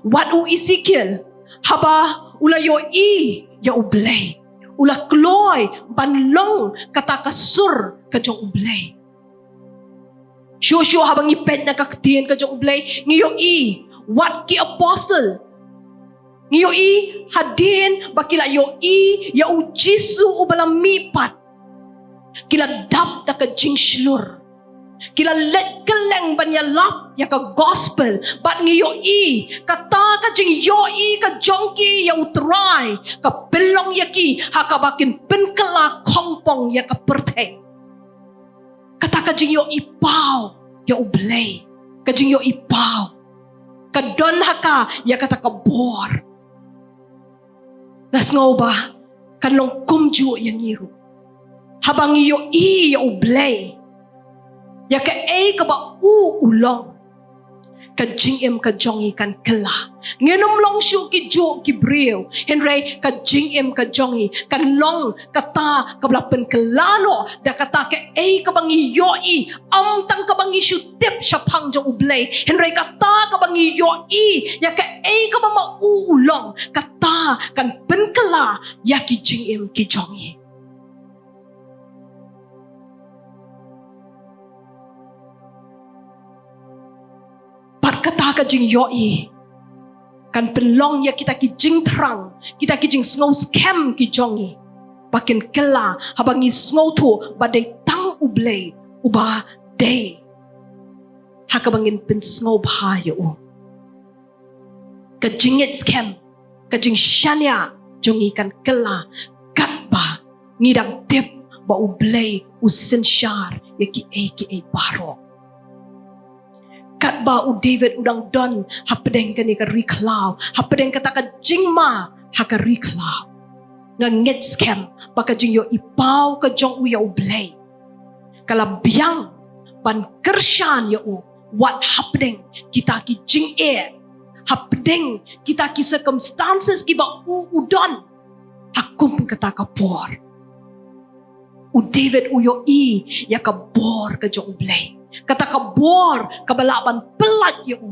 wat u Ezekiel, haba u la ïohi ïa U Blei, u la kloi ban long kata ka sur ka jong U Blei. Shuh shuh haba ngi peit na ka ktien ka jong U Blei, ngi ïohi wat ki apostle, ngi ïohi hadien ba ki la ïohi ïa U Jisu uba la mihpat, ki la dap da ka jingshlur. Ki la leit kylleng ban ïalap ïa ka gospel. Bad ngi ïohi kata ka jingïohi ka jong ki ïa U Trai ka pynlong ïa ki ha kaba kin pynkylla khongpong ïa ka pyrthei. Kata ka jingïohi paw ïa U Blei, ka jingïohi paw ka don ha ka ïa kata ka bor. Nga sngew ba kan long kumjuh ïa ngi ruh. Haba ngi ïohi ïa U Blei, ïa kaei kaba u u long, ka jingim ka jong ngi kan kylla. Ngin ym long shuh ki juh ki briew, hynrei ka jingim ka jong ngi kan long kata kaba la pynkylla noh da kata kaei kaba ngi ïohi. Ym tang kaba ngi shu tip shaphang jong U Blei, hynrei kata kaba ngi ïohi ïa kaei kaba ma u u long, kata kan pynkylla ïa ki jingim ki jong ngi. Bad kata ka jingïohi kan pynlong ïa kita ki jingthrang, kita ki jingsngewskhem ki jong ngi ba kin kylla haba ngi sngewthuh ba dei tang U Blei uba dei ha kaba ngin pynsngewbha ïa u. Ka jingngeit skhem, ka jingshaniah jong ngi kan kylla katba ngi dang tip ba U Blei u synshar ïa kiei kiei baroh. Katba u David u dang don hapdeng kane ka ri khlaw, hapdeng kata ka jingma ha ka ri khlaw, nga ngeit skhem ba ka jingïohi paw ka jong u ïa U Blei ka la biang ban kyrshan ïa u wat hapdeng kita ki jingeh, hapdeng kita ki circumstances kiba u u don ha kum kata ka por. U David u ïohi ïa ka bor ka jong U Blei, kata ka bor kaba lah ban pyllait ïa u.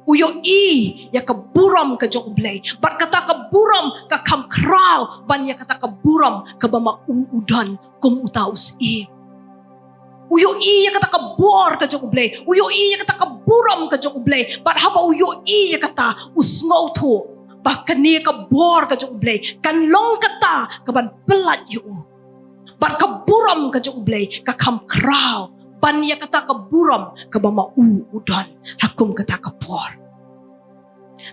U ïohi ïa ka burom ka jong U Blei, bad kata ka burom ka kham khraw ban ïa kata ka burom kaba ma u u don kum uta u syiem. U ïohi ïa kata ka bor ka jong U Blei, u ïohi ïa kata ka burom ka jong U Blei, bad haba u ïohi ïa kata, u sngewthuh ba kane ka bor ka jong U Blei kan long kata kaban pyllait ïa u. Bad ka burom ka jong U Blei ka kham khraw ban ïa kata ka burom kaba ma u u don ha kum kata ka por.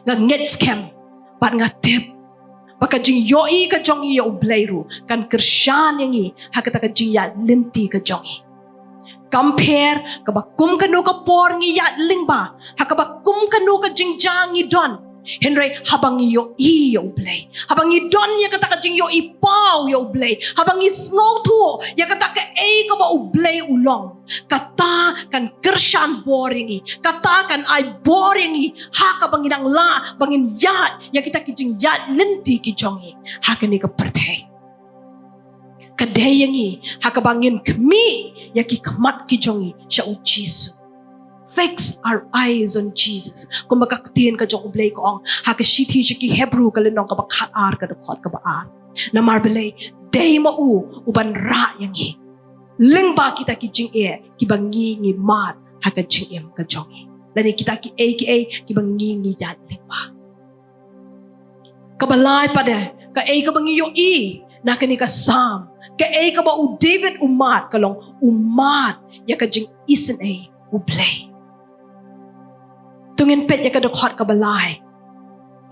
Nga ngeit skhem bad nga tip ba ka jingïohi ka jong ngi ïa U Blei ruh kan kyrshan ïa ngi ha kata ka jingïaid lynti ka jong ngi. Kam pher kaba kum kano ka por ngi ïaid lyngba, ha kaba kum kano ka jingjia ngi don, hynrei haba ngi ïohi ïa U Blei, haba ngi don ïa kata ka jingïohi paw ïa U Blei, haba ngi sngewthuh ïa kata kaei kaba U Blei u long, kata kan kyrshan bor ïa ngi, kata kan ai bor ïa ngi ha kaba ngi dang lah ba ngin ïaid ïa kita ki jingïaid lynti ki jong ngi ha kane ka pyrthei. Ka dei ïa ngi ha kaba ngin khmih ïa ki khmat ki jong ngi sha U Jisu. Fix our eyes on Jesus, kumba ka ktien ka jong U Blei ka ong ha ka shithi sha ki Hebru ka lynnong kaba khatar ka dkhot kaba ar. Namar balei? Dei ma u uban rah ïa ngi lyngba kita ki jingeh kiba ngi ngi mad ha ka jingim ka jong ngi, lane kita kiei kiei kiba ngi ngi ïaid lyngba. Kaba lai pat, kaei kaba ngi ïohi na kane ka Salm, kaei kaba u David u mad, ka long u mad ïa ka jingisynei U Blei. To ngin peit ïa ka dkhot kaba lai.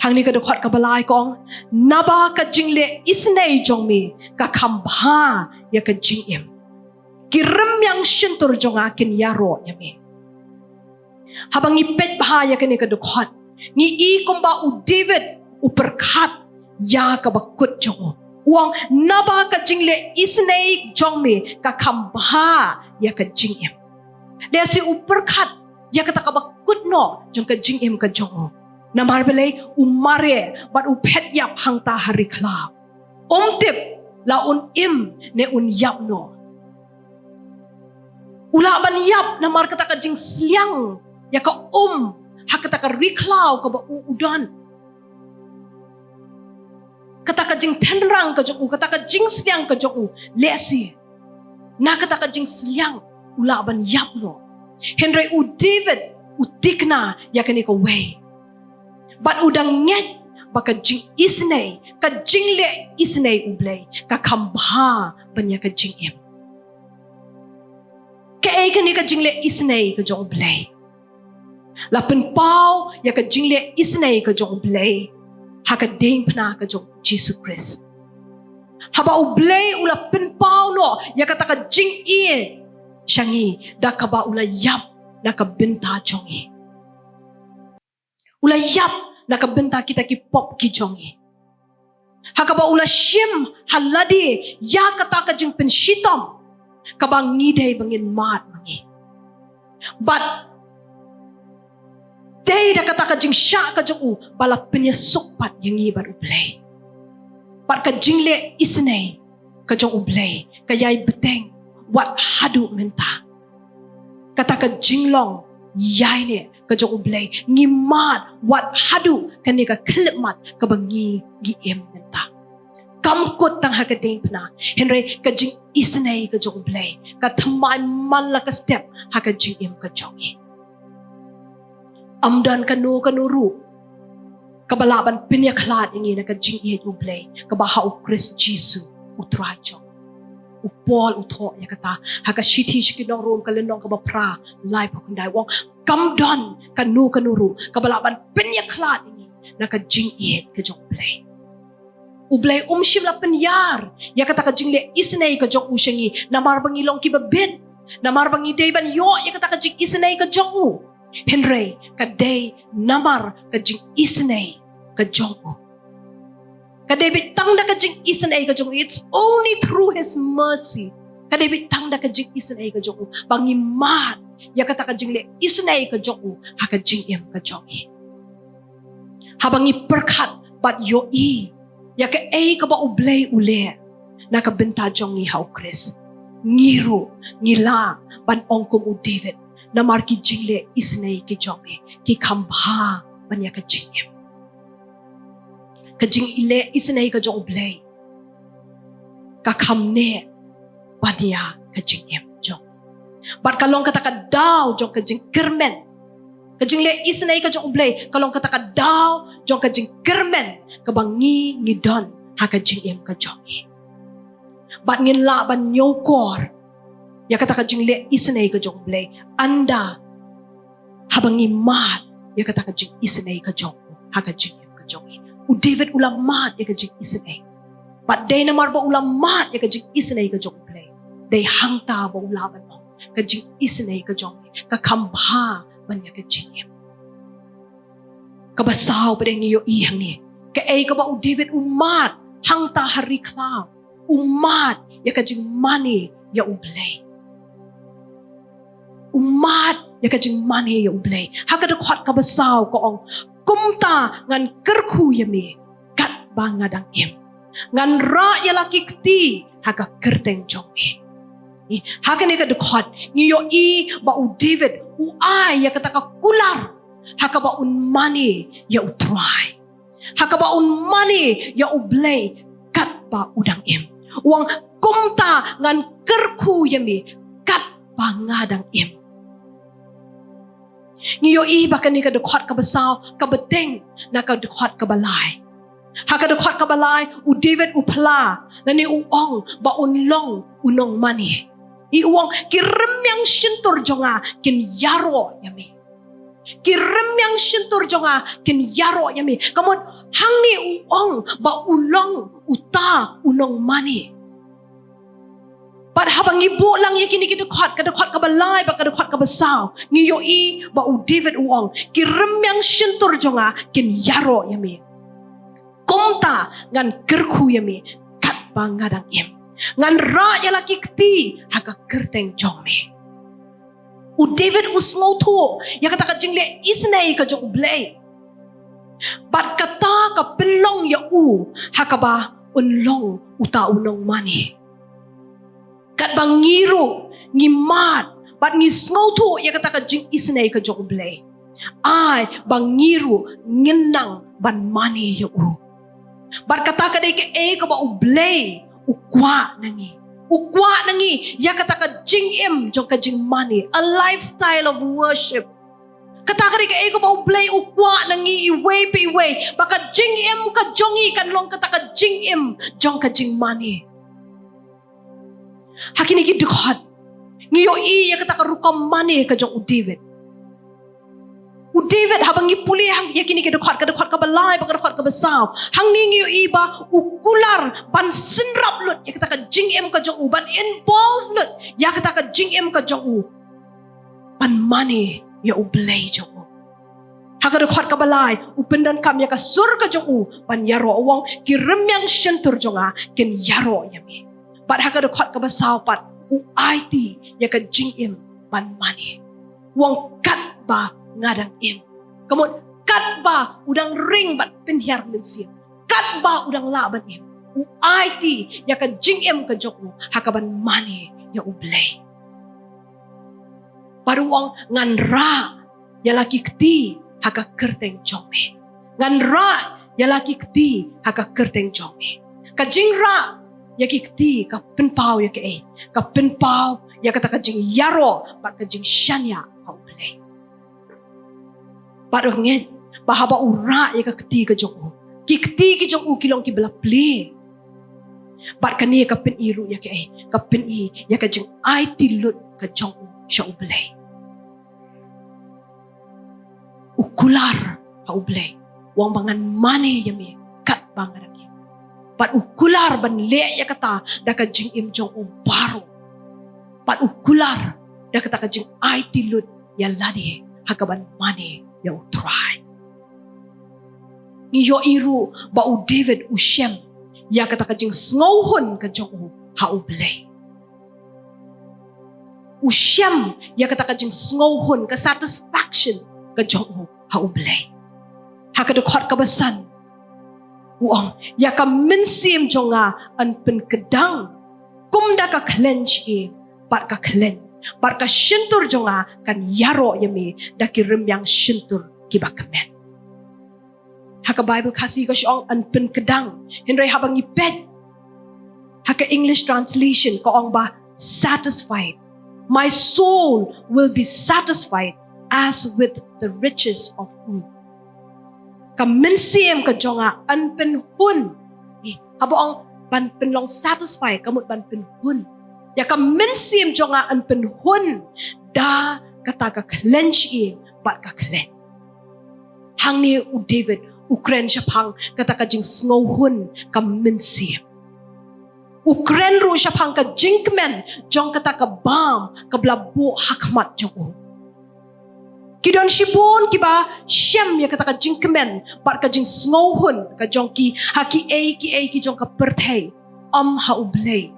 Hangne ka dkhot kaba lai ka ong, naba ka jingleh isynei jong me ka kham bha ïa ka jingim. Ki rymmiang shyntur jong nga kin ïaroh ïa me. Haba ngi peit bha ïa kane ka dkhot, ngi i kumba u David u pyrkhat ïa kaba kut jong u. U ong, naba ka jingleh isynei jong me ka kham bha ïa ka jingim. Lehse u pyrkhat ïa kata kaba kut noh jong ka jingim ka jong u. Namar balei? U mareh bad u phet ïap hangta ha ri khlaw. Um tip la un im ne un ïap noh. U lah ban ïap namar kata ka jingsliang ïa ka um ha kata ka ri khlaw kaba u u don. Kata ka jingtynrang ka jong u, kata ka jingsliang ka jong u, lehse na kata ka jingsliang u lah ban ïap noh. Hynrei u David u tikna ïa kane kawei. Bad u dang ngeit ba ka jingisynei, ka jingleh isynei U Blei ka kham bha ban ïa ka jingim. Kaei kane ka jingleh isynei ka jong U Blei? La pynpaw ïa ka jingleh isynei ka jong U Blei ha ka diengphna ka jong U Jisu Khrist. Haba U Blei u la pynpaw noh ïa kata ka jingïeit sha ngi da kaba u la ïap na ka bynta jong ngi. U la ïap na ka bynta kita ki pop ki jong ngi. Ha kaba u la shim ha lade ïa kata ka jingpynshitom kaba ngi dei ba ngin mad ma ngi. Bad dei da kata ka jingshah ka jong u ba la pynïasuk pat ïa ngi bad U Blei. Bad ka jingleh isynei ka jong U Blei ka ïai bteng wat haduh mynta. Kata ka jinglong ïaineh ka jong U Blei ngi mad wat haduh kane ka khyllipmat kaba ngi ngi im mynta. Kam kut tang ha ka diengphna, hynrei ka jingisynei ka jong U Blei ka thymmai man la ka step ha ka jingim ka jong ngi. Ym don kano kano ruh kaba lah ban pynïakhlad ïa ngi na ka jingïeit U Blei kaba ha U Khrist Jisu U Trai jong. U Paul u thoh ïa kata ha ka shithi sha ki nong Rom ka lynnong kaba phra, laiphew khyndai, u ong kam don kano kano ruh kaba lah ban pynïakhlad ïa ngi na ka jingïeit ka jong U Blei. U Blei um shym la pynïar ïa kata ka jingleh isynei ka jong u sha ngi namar ba ngi long kiba bit, namar ba ngi dei ban ïoh ïa kata ka jingisynei ka jong u. Hynrei ka dei namar ka jingisynei ka jong u. Ka dei beit tang da ka jingisynei ka jong u. It's only through his mercy. Ka dei beit tang da ka jingisynei ka jong u ba ngi mad ïa kata ka jingleh isynei ka jong u ha ka jingim ka jong ngi. Haba ngi pyrkhat bad ïohi ïa kaei kaba U Blei u leh na ka bynta jong ngi ha U Khrist, ngi ruh ngi lah ban ong kum u David, namar ki jingleh isynei ki jong me ki kham bha ban ïa ka jingim. Ka jingleh isynei ka jong U Blei ka kham neh ban ïa ka jingim jong. Bad ka long kata ka daw jong ka jingkyrmen. Ka jingleh isynei ka jong U Blei ka long kata ka daw jong ka jingkyrmen kaba ngi ngi don ha ka jingim ka jong ngi. Bad ngin lah ban ñiewkor ïa kata ka jingleh isynei ka jong U Blei ynda haba ngi mad ïa kata ka jingisynei ka jong u ha ka jingim ka jong ngi. U David u la mad ïa ka jingisynei. Bad dei namar ba u la mad ïa ka jingisynei ka jong U Blei, dei hangta ba u lah ban ong ka jingisynei ka jong ngi ka kham bha ban ïa ka jingim. Kaba saw pat ngi ïohi hangne kaei kaba u David u mad hangta ha ri khlaw. U mad ïa ka jingmane ïa U Blei. U mad ïa ka jingmane ïa U Blei. Ha ka dkhot kaba saw ka ong, kumta ngan kyrkhu ïa me katba nga dang im. Ngan rah ïa la ki kti ha ka kyrteng jong me. Ha kane ka dkhot ngi ïohi ba u David u ai ïa kata ka kular ha kaba un mane ïa U Trai, ha kaba un mane ïa U Blei katba u dang im. U ong, kumta ngan kyrkhu ïa me katba nga dang im. Ngi ïohi ba kane ka dkhot kaba saw ka bteng na ka dkhot kaba lai. Ha ka dkhot kaba lai u David u phla lane u ong ba un long u nongmane. I u ong, ki rmiang shyntur jong nga kin ïaroh ïa me. Ki rmiang shyntur jong nga kin ïaroh ïa me. Ka mut hangne u ong ba u long uta u nongmane. Bad haba ngi buh lang ïa kine ki dkhot, ka dkhot kaba lai bad ka dkhot kaba saw, ngi ïohi ba u David u ong, ki rmiang shyntur jong nga kin ïaroh ïa me. Kumta ngan kyrkhu ïa me katba nga dang im. Ngan rah ïa la ki kti ha ka kyrteng jong me. U David u sngewthuh ïa kata ka jingleh isynei ka jong U Blei. Bad kata ka pynlong ïa u ha kaba un long uta u nongmane. Katba ngi ruh ngi mad bad ngi sngewthuh ïa kata ka jingisynei ka jong U Blei, ai ba ngi ruh ngin nang ban mane ïa u. Bad kata ka dei kaei kaba U Blei u kwah na ngi. U kwah na ngi ïa kata ka jingim jong ka jingmane, a lifestyle of worship. Kata ka dei kaei kaba U Blei u kwah na ngi iwei pa iwei, ba ka jingim ka jong ngi kan long kata ka jingim jong ka jingmane. Ha kine ki dkhot ngi ïohi ïa kata ka rukom mane ka jong u David. U David, haba ngi pule ha ïa kine ki dkhot, ka dkhot kaba lai bad ka dkhot kaba saw, hangne ngi ïohi ba u kular ban synrap lut ïa kata ka jingim ka jong u, ban involve lut ïa kata ka jingim ka jong u, ban mane ïa U Blei jong u. Ha ka dkhot kaba lai u pyndonkam ïa ka sur ka jong u ban ïaroh, u ong, ki rymmiang shyntur jong nga kin ïaroh ïa me. Bad ha ka dkhot kaba saw pat u aiti ïa ka jingim ban mane. U ong, katba nga dang im. Ka mut katba u dang ring bad pynhiar mynsiem, katba u dang lah ban im, u aiti ïa ka jingim ka jong u ha kaban mane ïa U Blei. Bad u ong, ngan rah ïa la ki kti ha ka kyrteng jong me. Ngan rah ïa la ki kti ha ka kyrteng jong me. Ka jingrah ïa ki kti ka pynpaw ïa kaei? Ka pynpaw ïa kata ka jingïaroh bad ka jingshaniah ha U Blei. Bad u ngeit ba haba u rah ïa ka kti ka jong u, ki kti ki jong u ki long kiba la plie. Bad kane ka pyni ruh ïa kaei? Ka pyni ïa ka jingaiti lut ka jong u sha U Blei. U kular ha U Blei, u ong ba ngan mane ïa me katba nga dang im. Bad u kular ban leh ïa kata da ka jingim jong u baroh. Bad u kular da kata ka jingaiti lut ïa lade ha kaban mane ïa U Trai. Ngi ïohi ruh ba u David u shem ïa kata ka jingsngewhun ka jong u ha U Blei. U shem ïa kata ka jingsngewhun, ka satisfaction ka jong u ha U Blei. Ha ka dkhot kaba san u ong, ïa ka mynsiem jong nga yn pynkdang kum da ka khleiñ shyieng bad ka khleiñ, bad ka shyntur jong nga kan ïaroh ïa me da ki rymmiang shyntur kiba kmen. Ha ka Baibl Khasi ka shu ong yn pynkdang. Hynrei haba ngi peit ha ka English translation ka ong ba satisfied. My soul will be satisfied as with the riches of food. Ka mynsiem ka jong nga yn pynhun. Ih, haba ong ban pynlong satisfied ka mut ban pynhun. Ïa ka mynsiem jong nga yn pynhun da kata ka khleiñ shyieng bad ka khleiñ. Hangne u David u kren shaphang kata ka jingsngewhun ka mynsiem. U kren ruh shaphang ka jingkmen jong kata ka bam kaba la buh ha khmat jong u. Ki don shibun kiba shem ïa kata ka jingkmen bad ka jingsngewhun ka jong ki ha kiei kiei ki jong ka pyrthei, ym ha U Blei.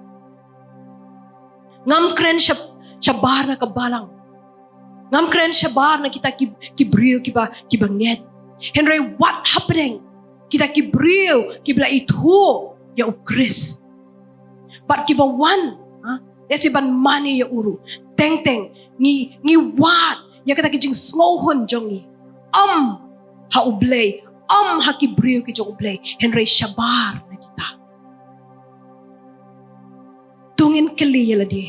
Ngam kren shab-, shabar na ka balang. Ngam kren shabar na kita ki, ki briew kiba, kiba ngeit. Hynrei wat hapdeng kita ki briew kiba la ithuh ïa U Khrist bad kiba wan, ha, lehse ban mane ïa u ruh, teng teng ngi, ngi wad ïa kata ki jingsngewhun jong ngi, ym ha U Blei, ym ha ki briew ki jong U Blei, hynrei shabar na kita. To ngin kylli ïa lade,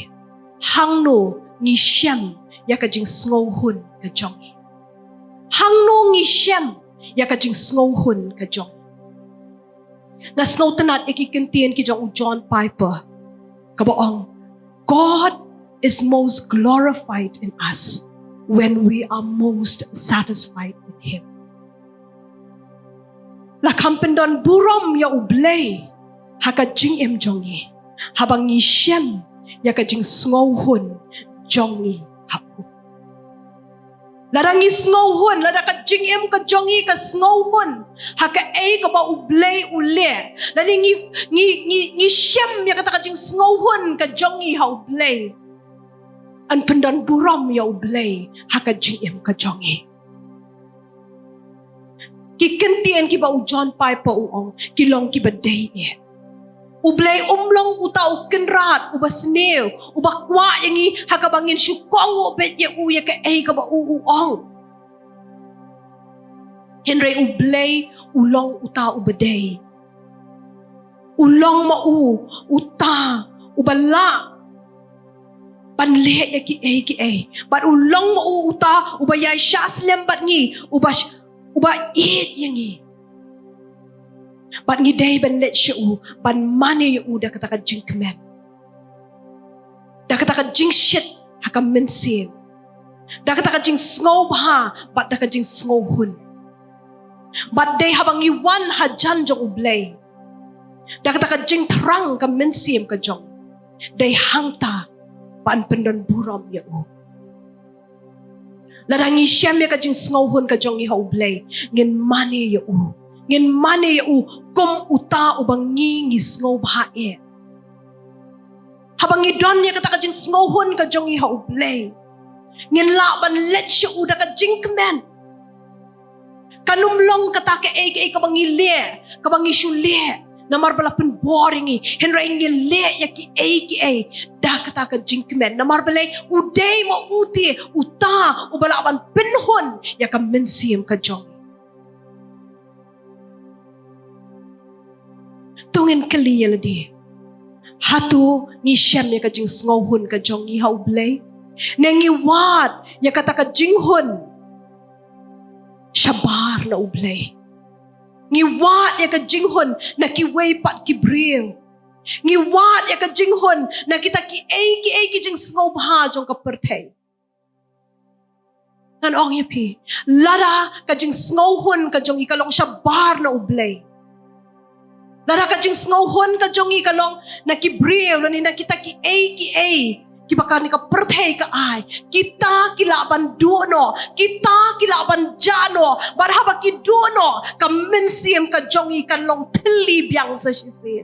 hangno ngi shem ïa ka jingsngewhun ka jong ngi? Hangno ngi shem ïa ka jingsngewhun ka jong ngi? Nga sngewtynnat ïa ki kyntien ki jong u John Piper kaba ong, God is most glorified in us when we are most satisfied in Him. La kham pyndon burom ïa U Blei ha ka jingim jong ngi haba ngi shem ïa ka jingsngewhun jong ngi ha u. Lada ngi sngewhun, lada ka jingim ka jong ngi ka sngewhun ha kaei kaba U Blei u leh, lada ngi, ngi, ngi, ngi shem ïa kata ka jingsngewhun ka jong ngi ha U Blei, yn pyndon burom ïa U Blei ha ka jingim ka jong ngi. Ki kyntien kiba u John Piper u ong ki long kiba dei eh. U Blei um long uta u Kynrad uba sniew, uba kwah ïa ngi ha kaba ngin shu kohnguh beit ïa u ïa kaei kaba u u ong. Hynrei U Blei u long uta uba dei U long ma u uta uba lah ban leh ïa kiei kiei. Bad u long ma u uta uba ïai shah slem bad ngi, uba sh-, uba ïeit ïa ngi. Bad ngi dei ban leit sha u, ban mane ïa u da kata ka jingkmen, da kata ka jingshit ha ka mynsiem, da kata ka jingsngewbha bad da ka jingsngewhun. Bad dei haba ngi wan hajan jong U Blei da kata ka jingthrang ka mynsiem ka jong, dei hangta ban pyndon burom ïa u. Lada ngi shem ïa ka jingsngewhun ka jong ngi ha U Blei, ngin mane ïa u, ngin mane ïa u kum uta uba ngi ngi sngewbha eh. Haba ngi don ïa kata ka jingsngewhun ka jong ngi ha U Blei, ngin lah ban leit sha u da ka jingkmen. Kan ym long kata kaei kaei kaba ngi leh, kaba ngi shu leh namar ba la pynbor ïa ngi, hynrei ngin leh ïa kiei kiei da kata ka jingkmen, namar balei? U dei ma u te uta uba lah ban pynhun ïa ka mynsiem ka jong ngi. To ngin kylli ïa lade, hato ngi shem ïa ka jingsngewhun ka jong ngi ha U Blei, ne ngi wad ïa kata ka jinghun shabar na U Blei? Ngi wad ïa ka jinghun na kiwei pat ki briew. Ngi wad ïa ka jinghun na kita kiei kiei ki jingsngewbha jong ka pyrthei. Ngan ong ïa phi, lada ka jingsngewhun ka jong ngi ka long shabar na U Blei, lada ka jingsngewhun ka jong ngi ka long na ki briew lane na kita kiei kiei kiba kane ka pyrthei ka ai, kita ki lah ban duh noh, kita ki lah ban jah noh. Bad haba ki duh noh, ka mynsiem ka jong ngi kan long thylli biang sa shisien.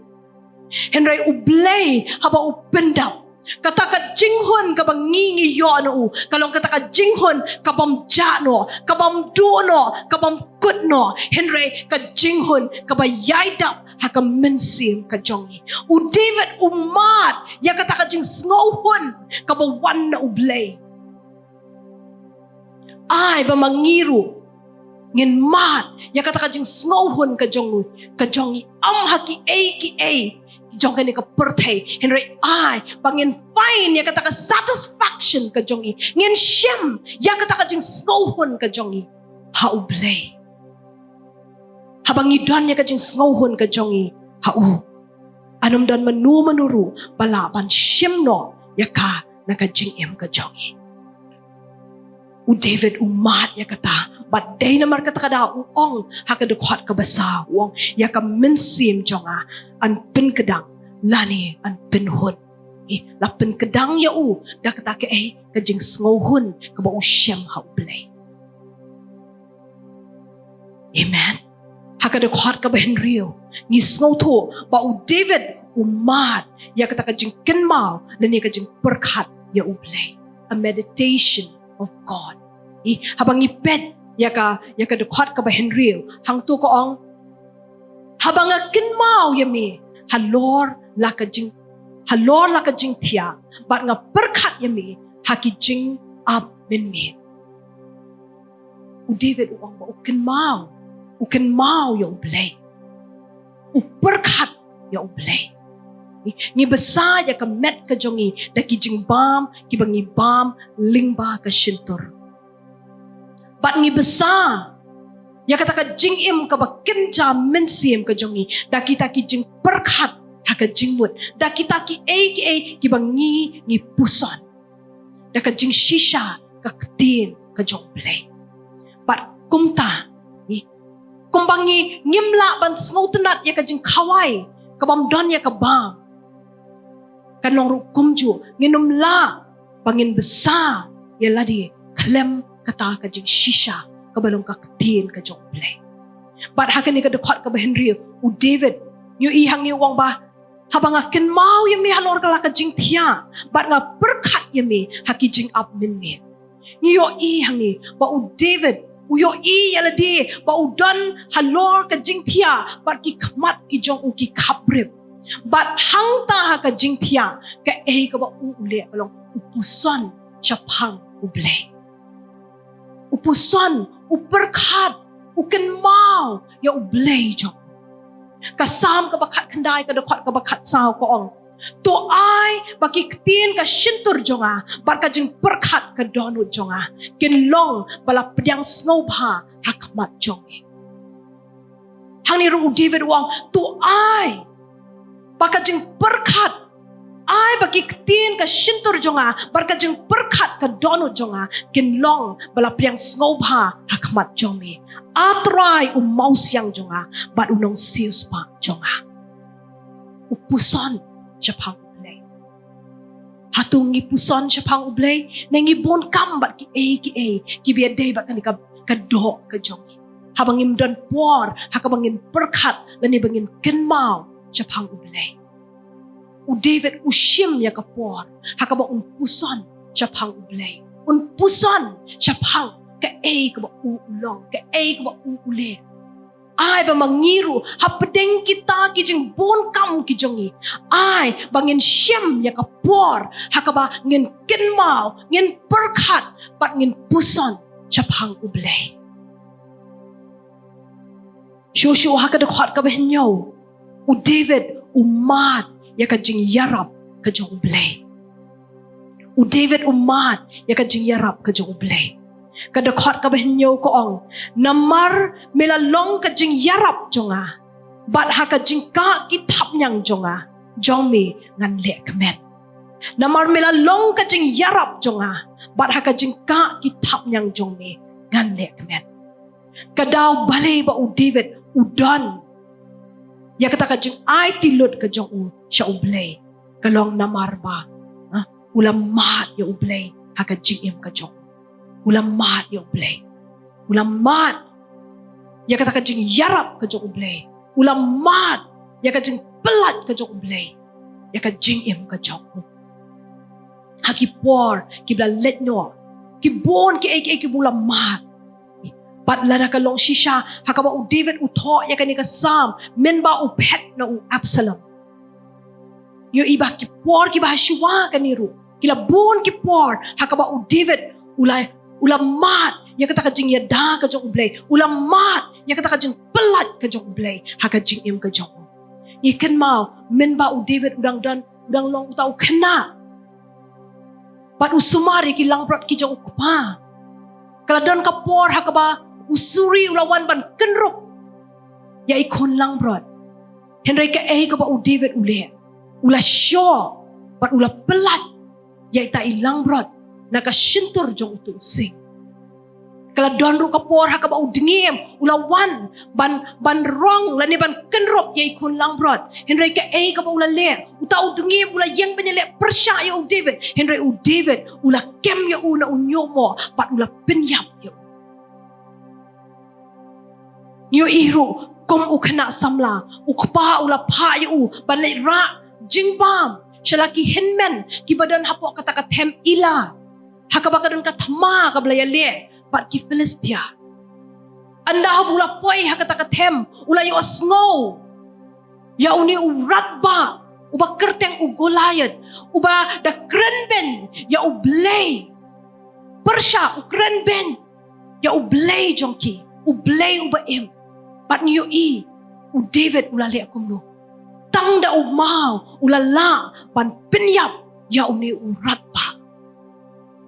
Hynrei U Blei haba u pyndap, kata ka jinghun kaba ngi ngi ïoh na u ka long kata ka jinghun ka bym jah noh, ka bym duh noh, ka bym kut noh, hynrei ka jinghun kaba ïai dap ha ka mynsiem ka jong ngi. U David u mad ïa kata ka jingsngewhun kaba wan na U Blei. Ai ba ma ngi ruh ngin mad ïa kata ka jingsngewhun ka jong ngi, ka jong ngi, ym ha kiei kiei jong kane ka pyrthei, hynrei ai ba ngin find ïa kata ka satisfaction ka jong ngi, ngin shem ïa kata ka jingsngewhun ka jong ngi ha U Blei. Haba ngi don ïa ka jingsngewhun ka jong ngi ha u, an ym don mano mano ruh ba lah ban shim noh ïa ka na ka jingim ka jong ngi. U David u mad ïa kata, bad dei namar kata ka daw u ong ha ka dkhot kaba saw, u ong, ïa ka mynsiem jong nga yn pynkdang lane yn pynhun. Eh, la pynkdang ïa u da kata kaei, ka jingsngewhun kaba u shem ha U Blei. Amen. Ha ka dkhot kaba hynriew ngi sngewthuh ba u David u mad ïa kata ka jingkynmaw lane ka jingpyrkhat ïa U Blei. A meditation of God. Eh, haba ngi peit ïa ka, ïa ka dkhot kaba hynriew, hangto ka ong, haba nga kynmaw ïa me halor la ka jing, halor la ka jingthiah, bad nga pyrkhat ïa me ha ki jingap mynmiet. U David u ong ba u kynmaw, u kynmaw ïa U Blei, u pyrkhat ïa U Blei. Ngi bsa ïa ka met ka jong ngi da ki jingbam kiba ngi bam lyngba ka shyntur. Bad ngi bsa ïa kata ka jingim kaba kynja mynsiem ka jong ngi da kita ki jingpyrkhat ha ka jingmut, da kita kiei kiei kiba ngi ngi puson, da ka jingshisha ka ktien ka jong U Blei. Bad kumta, ngi, kumba ngi ngim lah ban sngewtynnat ïa ka jingkhawai ka bym don ïa ka bam, kan long ruh kumjuh, ngin ym lah ba ngin bsa ïa lade khlem kata ka jingshisha kaba long ka ktien ka jong U Blei. Bad ha kane ka dkhot kaba hynriew, u David, ngi ïohi hangne u ong ba, haba nga kynmaw ïa me halor ka la ka jingthiah, bad nga pyrkhat ïa me ha ki jingap mynmiet. Ngi ïohi hangne ba u David u ïohi ïa lade ba u don halor ka jingthiah, bad ki khmat ki jong u ki khaprip. Bad hangta ha ka jingthiah, kaei kaba u, u leh ka long u puson shaphang U Blei. U puson, u pyrkhat, u kynmaw ïa U Blei jong u. Ka Salm kaba khatkhyndai, ka dkhot kaba khatsaw ka ong, "To ai ba ki ktien ka shyntur jong nga bad ka jingpyrkhat ka dohnud jong nga kin long ba la pdiang sngewbha ha khmat jong me." Hangne ruh u David u ong, "To ai ba ka jingpyrkhat, ai ba ki ktien ka shyntur jong nga bad ka jingpyrkhat ka dohnud jong nga kin long ba la pdiang sngewbha ha khmat jong me, A Trai u mawsiang jong nga bad u nongsiewspah jong nga." U puson shaphang U Blei. Hato ngi puson shaphang U Blei? Ne ngi bun kam bad kiei kiei kiba ïadei bad kane ka, ka doh ka jong ngi, haba ngim don por ha kaba ngin pyrkhat lane ba ngin kynmaw shaphang U Blei? U David u shim ïa ka por ha kaba un puson shaphang U Blei, un puson shaphang kaei kaba u u long, kaei kaba u u leh. Ai ba ma ngi ruh hapdeng kita ki jingbun kam ki jong ngi, ai ba ngin shim ïa ka por ha kaba ngin kynmaw, ngin pyrkhat bad ngin puson shaphang U Blei. Shuh shuh ha ka dkhot kaba hynñiew, u David u mad ïa ka jingïarap ka jong U Blei. U David u mad ïa ka jingïarap ka jong U Blei. Ka dkhot kaba hynñiew ka ong, "Namar me la long ka jingïarap jong nga, bad ha ka jingkah ki thapniang jong nga, jong me ngan leh kmen. Namar me la long ka jingïarap jong nga, bad ha ka jingkah ki thapniang jong me ngan leh kmen." Ka daw balei ba u David u don ïa kata ka jingaiti lut ka jong u sha U Blei, ka long namar ba, ha, u la mad ïa U Blei ha ka jingim ka jong u. U la mad ïa U Blei. U la mad ïa kata ka jingïarap ka jong U Blei. U la mad ïa ka jingpyllait ka jong U Blei ïa ka jingim ka jong u. Ha ki por kiba la leit noh, ki bun kiei kiei kiba u la mad. Bad lada ka long shisha ha kaba u David u thoh ïa kane ka Salm mynba u phet na u Absalom. Ïohi ba ki por kiba ha shuwa kane ruh ki la bun ki por ha kaba u David u la, u la mad ïa kata ka jingïada ka jong U Blei, u la mad ïa kata ka jingpyllait ka jong U Blei ha ka jingim ka jong u. Ngi kynmaw mynba u David u dang don, u dang long uta u khynnah, bad u sumar ïa ki langbrot ki jong u kpa, ka la don ka por ha kaba u suri u la wan ban kynrup ïa i khun langbrot. Hynrei kaei kaba u David u leh? U la shoh bad u la pyllait ïa ita i langbrot na ka shyntur jong uto u sing. Ka la don ruh ka por ha kaba u dngiem u la wan ban, ban rong lane ban kynrup ïa i khun langbrot. Hynrei kaei kaba u la leh? Uta u dngiem u la ïeng ban ïaleh pyrshah ïa u David. Hynrei u David u la kem ïa u na u ñiuhmoh bad u la pynïap ïa u. Ngi ïohi ruh kum u khynnah samla, u kpa u la phah ïa u ban leit rah jingbam sha la ki hynmen kiba don hapoh kata ka them Ela, ha kaba ka don ka thma kaba la ïaleh bad ki Philistia. Ynda haba u la poi ha kata ka them, u la ïohsngew ïa une u radbah uba kyrteng u Goliath, uba da kren beiñ ïa U Blei. Pyrshah, u kren beiñ ïa U Blei jong ki, U Blei uba im. Bad ngi ïohi u David u la leh kumno? Tang da u maw u la lah ban pynïap ïa une u radbah.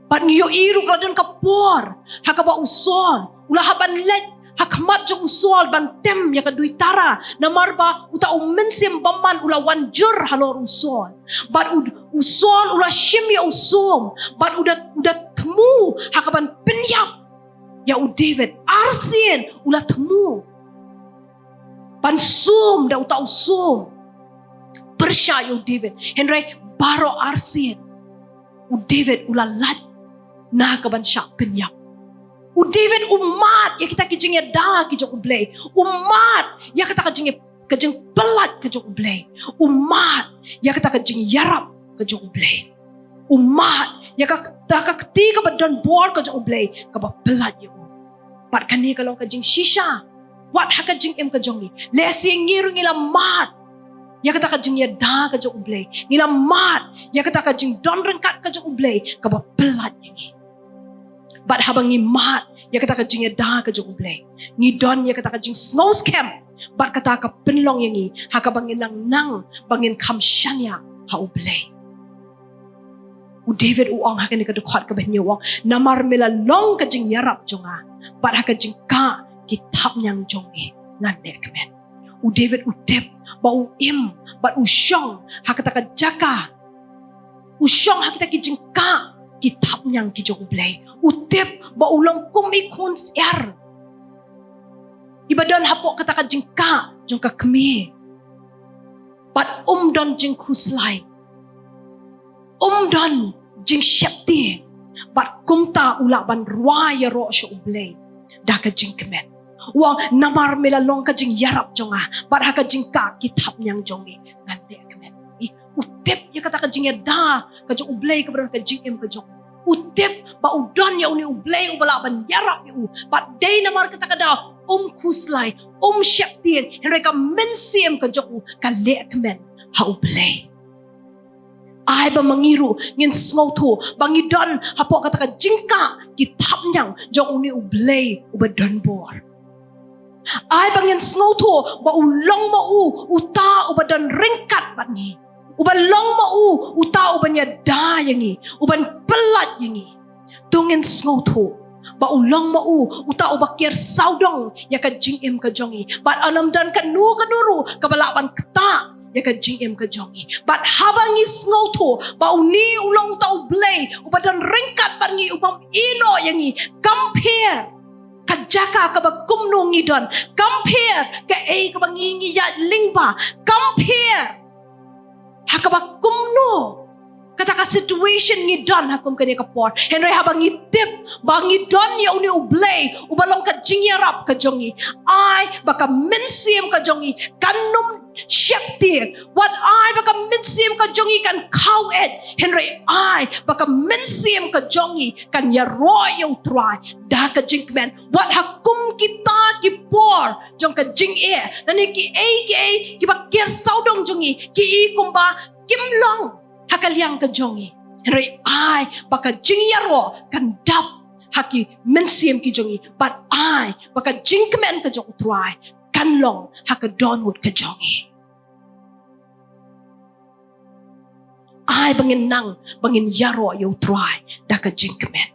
Bad ngi ïohi ruh ka la don ka por ha kaba u Saul u la hap ban leit ha khmat jong u Saul ban tem ïa ka duitara, namar ba uta u mynsiem bymman u la wan jur halor u Saul. Bad u, u Saul u la shim ïa u sum bad u da, u da thmu ha kaban pynïap ïa u David. Arsien u la thmu ban sum da uta u sum pyrshah ïa u David. Hynrei baroh arsien u David u la lait na kaban shah pynïap. U David u mad ïa kita ki jingïada ki jong U Blei. U mad ïa kata ka jing, ka jingpyllait ka jong U Blei. U mad ïa kata ka jingïarap ka jong U Blei. U mad ïa kata ka kti kaba don bor ka jong U Blei kaba pyllait ïa u. Bad kane ka long ka jingshisha wat ha ka jingim ka jong ngi. Lehse ngi ruh ngi la mad ïa kata ka jingïada ka jong U Blei. Ngi la mad ïa kata ka jingdon ryngkat ka jong U Blei kaba pyllait ïa ngi. Bad haba ngi mad ïa kata ka jingïada ka jong U Blei, ngi don ïa kata ka jingsngewskhem Bad kata ka pynlong ïa ngi ha kaba ngin nang nang ba ngin kham shaniah ha U Blei. U David u ong ha kane ka dkhot kaba hynñiew, u ong, "Namar me la long ka jingïarap jong nga, bad ha ka jingkah ki thapniang jong me ngan leh kmen." U David u tip ba u im bad u shong ha kata ka jaka, u shong ha kita ki jingkah ki thapniang ki jong U Blei. U tip ba u long kum i khun syiar iba don hapoh kata ka jingkah jong ka kmie. Bad um don jingkhuslai, um don jingsheptieng, bad kumta u lah ban rwai ïaroh sha U Blei da ka jingkmen. U ong, "Namar me la long ka jingïarap jong nga, bad ha ka jingkah ki thapniang jong me ngan leh kmen." I, u tip ïa kata ka jingïada ka jong U Blei kaba don ha ka jingim ka jong u. U tip ba u don ïa une U Blei uba lah ban ïarap ïa u. Bad dei namar kata ka daw um khuslai, um sheptieng, hynrei ka mynsiem ka jong u ka leh kmen ha U Blei. Ai ba ma ngi ruh ngin sngewthuh ba ngi don hapoh kata ka jingkah ki thapniang jong une U Blei uba don bor. Ai ba ngin sngewthuh ba u long ma u uta uba don ryngkat bad ngi, uba long ma u uta uban ïada ïa ngi, uban pyllait ïa ngi. To ngin sngewthuh ba u long ma u uta uba kiar sawdong ïa ka jingim ka jong ngi. Bad ym don kano kano ruh kaba lah ban ktah ïa ka jingim ka jong ngi. Bad haba ngi sngewthuh ba une u long uta U Blei uba don ryngkat bad ngi, ubym ïehnoh ïa ngi, kam pher ka jaka kaba kumno ngi don, kam pher kaei kaba ngi ngi ïaid lyngba, kam pher ha kaba kumno kata ka situation ngi don ha kum kane ka por. Hynrei haba ngi tip ba ngi don ïa une U Blei uba long ka jingïarap ka jong ngi, ai ba ka mynsiem ka jong ngi kan ym sheptieng. Wat ai ba ka mynsiem ka jong ngi kan khaw eh, hynrei ai ba ka mynsiem ka jong ngi kan ïaroh ïa U Trai da ka jingkmen. Wat ha kum kita ki por jong ka jingeh, lane kiei kiei kiba kiar sawdong jong ngi ki i kumba kim long ha ka liang ka jong ngi, hynrei ai ba ka jingïaroh kan dap ha ki mynsiem ki jong ngi. Bad ai ba ka jingkmen ka jong U Trai kan long ha ka dohnud ka jong ngi. Ai ba ngin nang ba ngin ïaroh ïa U Trai da ka jingkmen.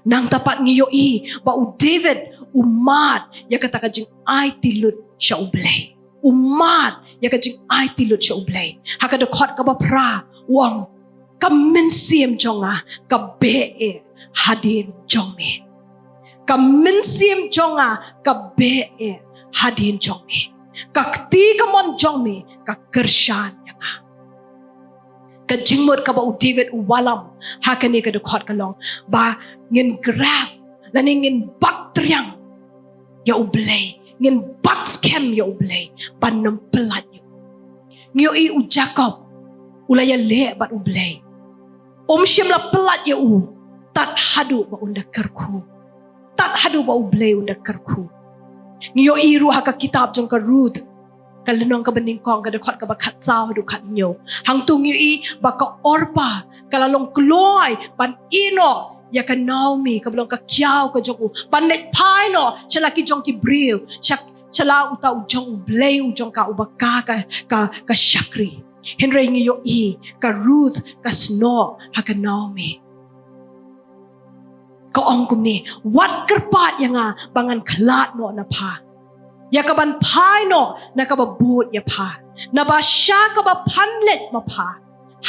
Nangta pat ngi ïohi ba u David u mad ïa kata ka jingaiti lut sha U Blei. U mad ïa ka jingaiti lut sha U Blei. Ha ka dkhot kaba phra u ong, "Ka mynsiem jong nga ka beh eh hadien jong me. Ka mynsiem jong nga ka beh eh hadien jong me. Ka kti kamon jong me ka kyrshan ïa nga." Ka jingmut kaba u David u wallam ha kane ka dkhot ka long ba ngin grab lane ngin bat triang ïa U Blei, ngin bat skhem ïa U Blei ban ym pyllait ïa u. Ngi ïohi u Jakob u la ïaleh bad U Blei. Um shym la pyllait ïa u tad haduh ba un da kyrkhu. Tad haduh ba U Blei un da kyrkhu. Ngi ïohi ruh ha ka kitab jong ka Ruth, ka lynnong kaba nyngkong, ka dkhot kaba khatsaw haduh khathynñiew. Hangto ngi ïohi ba ka Orpa ka la long kloi ban ïehnoh ïa ka Naomi kaba long ka kiaw ka jong u, ban leit phai noh sha la ki jong ki briew, sha, sha la uta u jong U Blei u jong ka uba ka, ka, ka, ka shakri. Hynrei ngi ïohi ka Ruth ka snoh ha ka Naomi. Ka ong kumne, "Wat kyrpad ïa nga ba ngan khlad noh na pha ïa ka ban phai noh na kaba bud ïa pha. Naba sha kaba phan leit ma pha,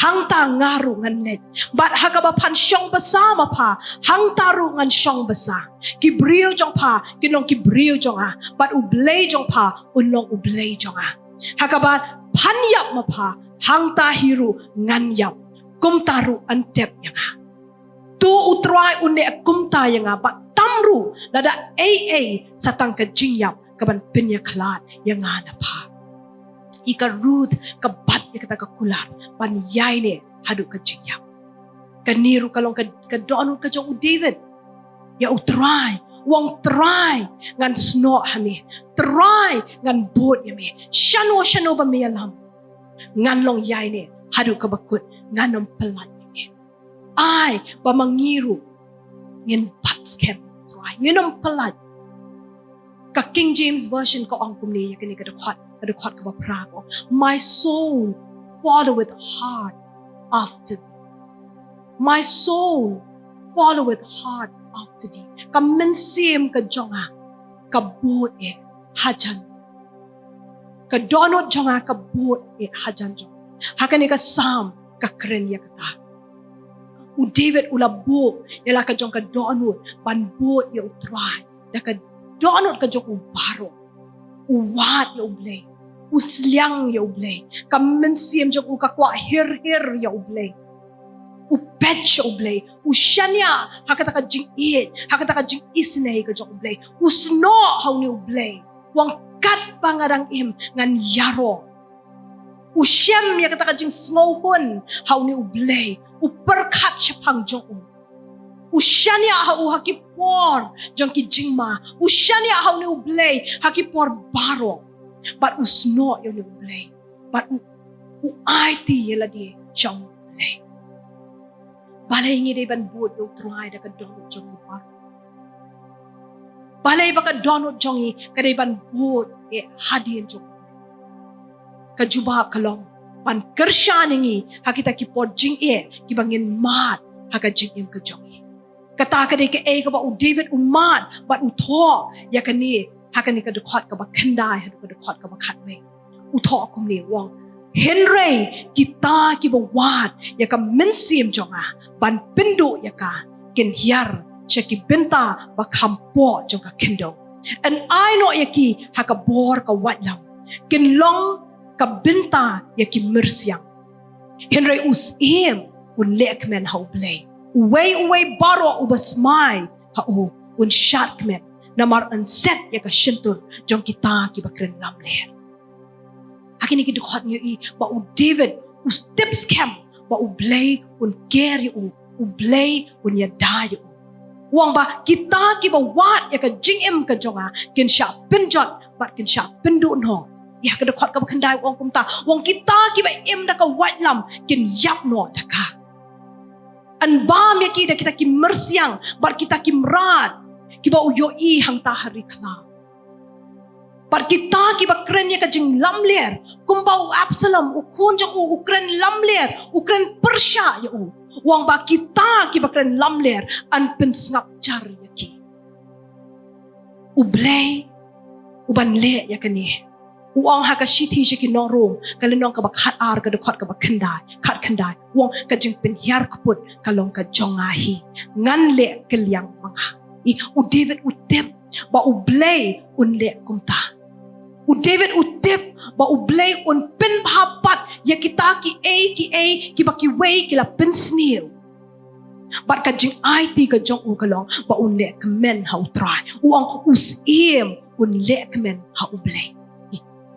hangta nga ruh ngan leit. Bad ha kaba phan shong basa ma pha, hangta ruh ngan shong basa. Ki briew jong pha kin long ki briew jong nga, bad U Blei jong pha un long U Blei jong nga. Ha kaba phan ïap ma pha, hangta hi ruh ngan ïap. Kumta ruh yn tep ïa nga. To U Trai un leh kumta ïa nga, bad tam ruh lada ei ei sa tang ka jingïap ka ban pynïakhlad ïa nga na pha." I ka Ruth ka bat ïa kata ka kular ban ïaineh haduh ka jingïap. Kane ruh ka long ka, ka dohnud ka jong u David ïa U Trai. U ong, "Trai, ngan snoh ha me. Trai, ngan bud ïa me. Shano shano ba me ïalam, ngan long ïaineh haduh kaba kut, ngan ym pyllait ïa me." Ai ba ma ngi ruh ngin bat skhem, Trai, ngin ym pyllait. Ka King James Version ka ong kumne ïa kane ka dkhot, ka dkhot kaba phra ka ong, "My soul followeth hard after thee." My soul followeth hard after thee. Ka mynsiem ka jong nga ka bud eh hajan. Ka dohnud jong nga ka bud eh hajan jong. Ha kane ka Salm ka kren ïa kata. U David u la buh ïa la ka jong ka dohnud ban bud ïa U Trai da ka dohnud ka jong u baroh. U wad ïa U Blei, u sliang ïa U Blei, ka mynsiem jong u ka kwah hir hir ïa U Blei. U peit ïa U Blei, u shaniah ha kata ka jingïeit, ha kata ka jingisynei ka jong U Blei. U snoh ha une U Blei, u ong katba nga dang im ngan ïaroh. U shem ïa kata ka jingsngewhun ha une U Blei, u pyrkhat shaphang jong u. U shaniah ha u ha ki por jong ki jingma, u shaniah ha une U Blei ha ki por baroh. Bad u snoh ïa une U Blei, bad u, u aiti ïa lade sha une U Blei. Balei ngi dei ban bud ïa U Trai da ka dohnud jong ngi baroh? Balei ba ka dohnud jong ngi ka dei ban bud eh hadien jong U Blei? Ka jubab ka long ban kyrshan ïa ngi ha kita ki por jingeh kiba ngin mad ha ka jingim ka jong ngi. Kata ka dei kaei kaba u David u mad bad u thoh ïa kane ha kane ka dkhot kaba khyndai haduh ka dkhot kaba khatwei. U thoh kumne, u ong, hynrei kita kiba wad ïa ka mynsiem jong nga ban pynduh ïa ka, kin hiar sha ki bynta ba kham poh jong ka khyndew. Yn ai noh ïa ki ha ka bor ka waitlam, kin long ka bynta ïa ki myrsiang. Hynrei u syiem un lehkmen ha U Blei. Uwei uwei baroh uba smai ha u un shadkmen, namar yn set ïa ka shyntur jong kita kiba kren lamler. Ha kine ki dkhot ngi ïohi ba u David u tip skhem ba U Blei un ker ïa u, U Blei un ïada ïa u. U ong ba kita kiba wad ïa ka jingim ka jong nga kin shah pynjot bad kin shah pynduh noh. Ïa ka dkhot kaba khyndai u ong kumta, u ong kita kiba im da ka waitlam kin ïap noh da ka. Yn bam ïa ki da kita ki myrsiang bad kita ki mrad kiba u ïohi hangta ha ri khlaw. Bad kita kiba kren ïa ka jinglamler, kumba u Absalom, u khun jong u, u kren lamler, u kren pyrshah ïa u. U ong ba kita kiba kren lamler yn pynsngap jar ïa ki. U Blei u ban leh ïa kane. U ong ha ka shithi sha ki nong Rom, ka lynnong kaba khatar, ka dkhot kaba khyndai, khatkhyndai. U ong ka jingpynhiar kput ka long ka jong nga hi. Ngan leh kylliang ma nga. I, u David u tip ba U Blei un leh kumta. U David u tip ba U Blei un pynbha pat ïa kita kiei kiei kiba kiwei ki la pynsniew. Bad ka jingaiti ka jong u ka long ba un lehkmen ha U Trai. U ong u syiem un lehkmen ha U Blei.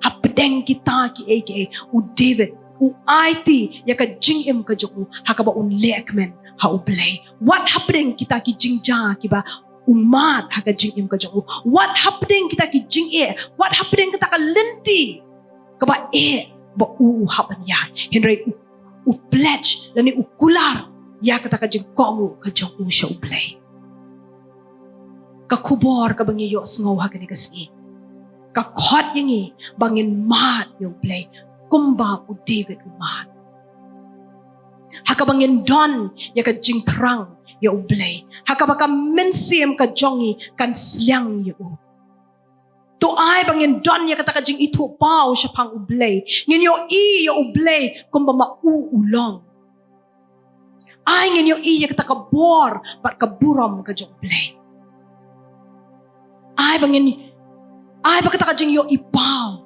Hapdeng kita kiei kiei, u David u aiti ïa ka jingim ka jong u ha kaba un lehkmen ha U Blei. Wat hapdeng kita ki jingjia kiba u mad ha ka jingim ka jong u. Wat hapdeng kita ki jingeh, wat hapdeng kata ka lynti kaba eh ba u u hap ban ïaid. Hynrei u, u pledge lane u kular ïa kata ka jingkohnguh ka jong u sha U Blei. Ka khubor kaba ngi ïohsngew ha kane ka sngi ka khot ïa ngi ba ngin mad ïa U Blei kumba u David u mad. Ha kaba ngin don ïa ka jingthrang ïa U Blei, ha kaba ka mynsiem ka jong ngi kan sliang ïa u. To ai ba ngin don ïa kata ka jingithuhpaw shaphang U Blei. Ngin ïohi ïa U Blei kumba ma u u long. Ai ngin ïohi ïa kata ka bor bad ka burom ka jong U Blei. Ai ba ngin, ai ba kata ka jingïohipaw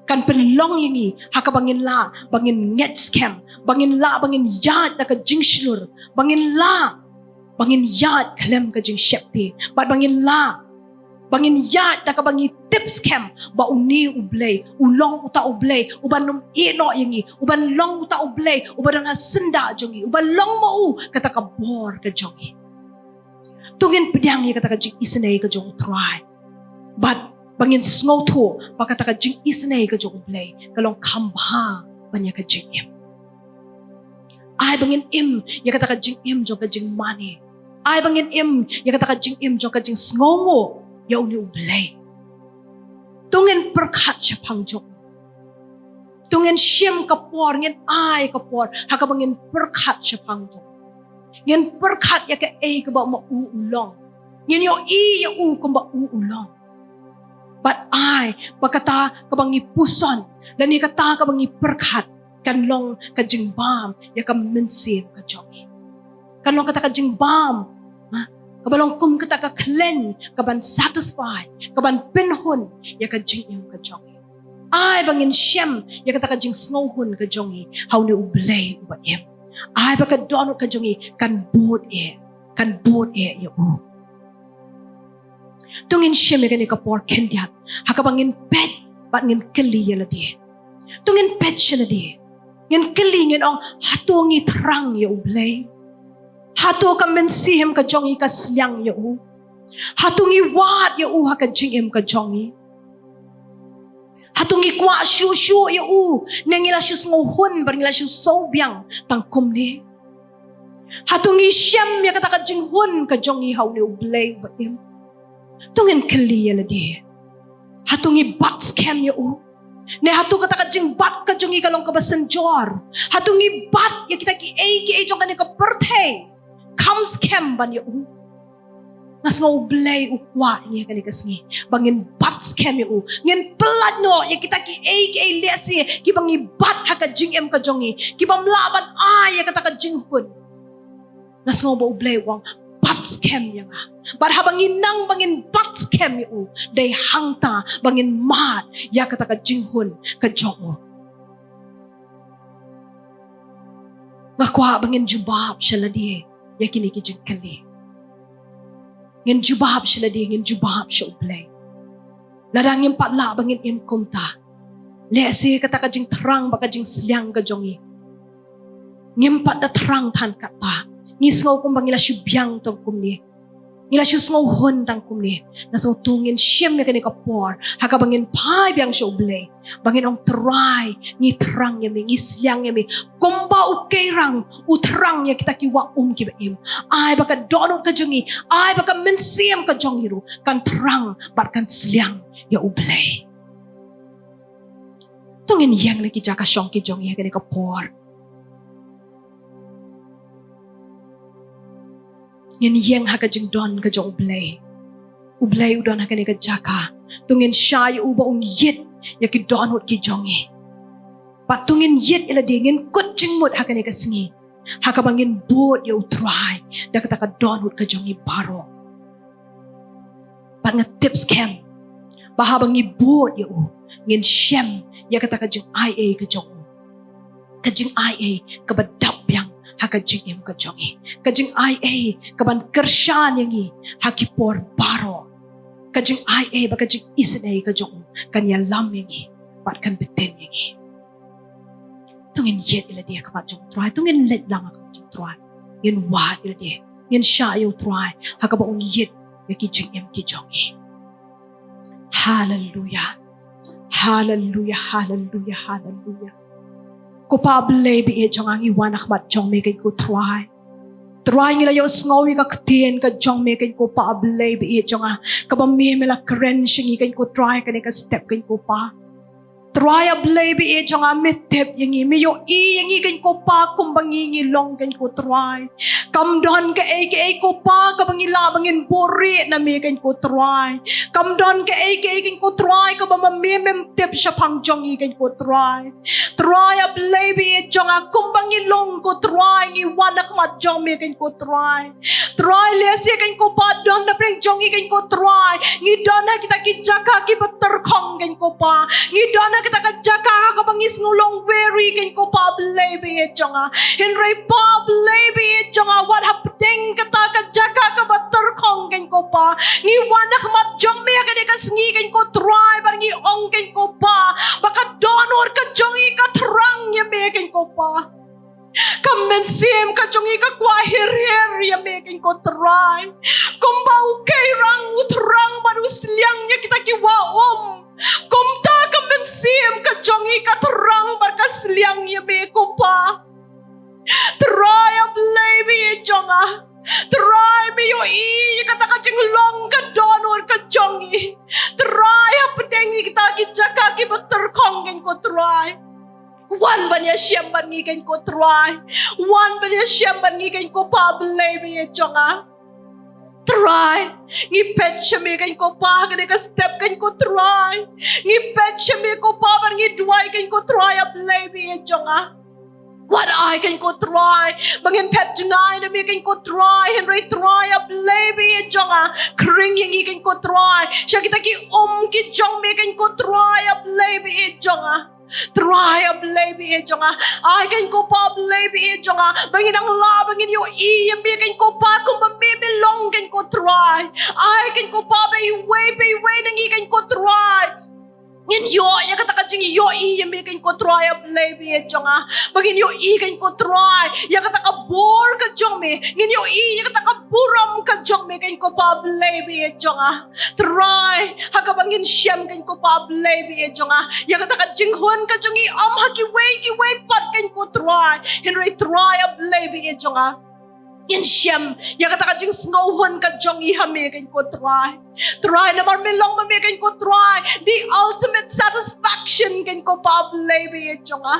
kan pynlong ïa ngi ha kaba ngin lah ba ngin ngeit skhem, ba ngin lah ba ngin ïaid da ka jingshlur, ba ngin lah ba ngin ïaid khlem ka jingsheptieng, bad ba ngin lah ba ngin ïaid da kaba ngi tip skhem ba une U Blei u long uta U Blei uban ym ïehnoh ïa ngi, uban long uta U Blei uba don ha syndah jong ngi, uban long ma u kata ka bor ka jong ngi. To ngin pdiang ïa kata ka jingisynei ka jong U Trai bad ba ngin sngewthuh ba kata ka jingisynei ka jong U Blei ka long kham bha ban ïa ka jingim. Ai ba ngin im ïa kata ka jingim jong ka jingmane. Ai ba ngin im ïa kata ka jingim jong ka jingsngewnguh ïa une U Blei. To ngin pyrkhat shaphang jong u. To ngin shim ka por, ngin ai ka por ha kaba ngin pyrkhat shaphang jong u. Ngin pyrkhat ïa kaei kaba ma u u long. Ngin ïohi ïa u kumba u u long. Bad ai ba kata kaba ngi puson lane kata kaba ngi pyrkhat kan long ka jingbam ïa ka mynsiem ka jong ngi. Kan long kata ka jingbam, ha, kaba long kum kata ka khleiñ kaban satisfy, kaban pynhun ïa ka jingim ka jong ngi. Ai ba ngin shem ïa kata ka jingsngewhun ka jong ngi ha une U Blei uba im. Ai ba ka dohnud ka jong ngi kan bud eh, kan bud eh ïa u. To ngin shem ïa kane ka por khyndiat ha kaba ngin peit bad ngin kylli ïa lade. To ngin peit sha lade. Ngin kylli, ngin ong, hato ngi thrang ïa U Blei? Hato ka mynsiem ka jong ngi ka sliang ïa u? Hato ngi wad ïa u ha ka jingim ka jong ngi? Hato ngi kwah shuh shuh ïa u, ne ngi la shu sngewhun bad ngi la shu sngewbiang tang kumne? Hato ngi shem ïa kata ka jinghun ka jong ngi ha une U Blei uba im? To ngin kylli ïa lade. Hato ngi bat skhem ïa u? Ne hato kata ka jingbat ka jong ngi ka long kaba synjor? Hato ngi bat ïa kita kiei kiei jong kane ka pyrthei kham skhem ban ïa u? Nga sngew U Blei u kwah ïa ngi ha kane ka sngi ba ngin bat skhem ïa u. Ngin pyllait noh ïa kita kiei kiei lehse kiba ngi bat ha ka jingim ka jong ngi, kibym lah ban ai ïa kata ka jinghun. Nga sngew ba U Blei u ong, bat skhem ïa nga. Bad haba ngi nang ba ngin bat skhem ïa u, dei hangta ba ngin mad ïa kata ka jinghun ka jong u. Nga kwah ba ngin jubab sha lade ïa kine ki jingkylli. Ngin jubab sha lade, ngin jubab sha U Blei. Lada ngim pat lah ba ngin im kumta, lehse kata ka jingthrang bad ka jingsliang ka jong ngi, ngim pat da thrang than kata. Ngi sngew kumba ngi la shu biang tang kumne, ngi la shu sngewhun tang kumne. Nga sngew to ngin shem ïa kane ka por ha kaba ngin phai biang sha U Blei, ba ngin ong, Trai, ngi thrang ïa me, ngi sliang ïa me. Kumba u Keirang u thrang ïa kita ki wah um kiba im, ai ba ka dohnud ka jong ngi, ai ba ka mynsiem ka jong ngi ruh kan thrang bad kan sliang ïa U Blei. To ngin ïeng na ki jaka shong ki jong ngi ha kane ka por. Ngin ïeng ha ka jingdon ka jong U Blei. U Blei u don ha kane ka jaka. To ngin shah ïa u ba un ïit ïa ki dohnud ki jong ngi. Bad to ngin ïit ïa lade, ngin kut jingmut ha kane ka sngi ha kaba ngin bud ïa U Trai da kata ka dohnud ka jong ngi baroh. Bad nga tip skhem ba haba ngi bud ïa u, ngin shem ïa kata ka jingaiei ka jong u, ka jingaiei kaba dap biang ha ka jingim ka jong ngi, ka jingaiei kaban kyrshan ïa ngi ha ki por baroh, ka jingaiei ba ka jingisynei ka jong u kan ïalam ïa ngi bad kan btin ïa ngi. To ngin ïit ïa lade ha khmat jong U Trai, to ngin leit lang ha khmat jong U Trai. Ngin wad ïa lade, ngin shah ïa U Trai ha kaba un ïit ïa ki jingim ki jong ngi. Haleluya. Haleluya, haleluya, haleluya. Ko Pa Blei ba ïeit jong nga, ngi wan ha khmat jong me, kane ko Trai. Trai, ngi la ïohsngew ïa ka ktien ka jong me, kane ko Pa Blei ba ïeit jong nga, kaba me, me la kren sha ngi, kane ko Trai, kane ka step, kane ko Pa. Trai A Blei ba ïeit jong nga, me tip ïa ngi, me ïohi ïa ngi, kane ko Pa, kumba ngi, ngi long, kane ko Trai. Kam don kaei kaei ko Pa kaba ngi lah ba ngin buhrieh na me, kane ko Trai. Kam don kaei kaei, kane ko Trai, kaba ma me mem tip shaphang jong ngi, kane ko Trai. Trai A Blei ba ïeit jong nga, kumba ngi long ko Trai, ngi wan ha khmat jong me, kane ko Trai. Trai, lehse, kane ko Pa, don na pdeng jong ngi, kane ko Trai, ngi don ha kita ki jaka kiba tyrkhong, kane ko Pa. Ngi don ha kita ka jaka ha kaba ngi sngew long weary, kane ko Pa Blei ba ïeit jong nga. Hynrei Pa Blei ba ïeit jong nga, wat hapdeng kata ka jaka kaba tyrkhong, kane ko Pa, ngi wan ha khmat jong me ha kane ka sngi, kane ko Trai, bad ngi ong, kane ko Pa, ba ka dohnud ka jong ngi ka thrang ïa me, kane ko Pa. Ka mynsiem ka jong ngi ka kwah her her ïa me, kane ko Trai. Kumba u Keirang u thrang bad u sliang ïa kita ki wah um, kumta ka mynsiem ka jong ngi ka thrang bad ka sliang ïa me, ko Pa. Trai A Blei ba ïeit jong nga, Trai, me ïohi ïa kata ka jinglong ka dohnud ka jong ngi. ngi keiñ ko Trai. Wan ban ïashem bad ngi keiñ ko Pa Blei ba ïeit jong nga. Trai, ngi peit sha me keiñ ko Pa, kane ka step keiñ ko Trai. Ngi peit sha me ko Pa, bad ngi duwai keiñ ko Trai A Blei ba ïeit jong nga. Wat ai keiñ ko Trai ba ngin phet jngai na me keiñ ko Trai, hynrei Trai A Blei ba ïeit jong nga, khring ïa ngi keiñ ko Trai sha kita ki um ki jong me keiñ ko Trai A Blei ba ïeit jong nga. Trai A Blei ba ïeit jong nga, ai keiñ ko Pa Blei ba ïeit jong nga ba ngin nang lah ba ngin ïohi ïa me keiñ ko Pa, kumba me me long keiñ ko Trai. Ai keiñ ko Pa ba iwei pa iwei na ngi keiñ ko Trai, ngin ïoh ïa kata ka jingïohi ïa me keiñ ko Trai A Blei ba ïeit jong nga. Ba ngin ïohi keiñ ko Trai ïa kata ka bor ka jong me, ngin ïohi ïa kata ka burom ka jong me keiñ ko Pa Blei ba ïeit jong nga. Trai, ha kaba ngin shem keiñ ko Pa Blei ba ïeit jong nga, ïa kata ka jinghun ka jong ngi ym ha kiwei kiwei pat keiñ ko Trai, hynrei Trai A Blei ba ïeit jong nga, ngin shem ïa kata ka jingsngewhun ka jong ngi ha me keiñ ko Trai. Trai, namar me long ma me keiñ ko Trai the ultimate satisfaction keiñ ko Pa Blei ba ïeit jong nga.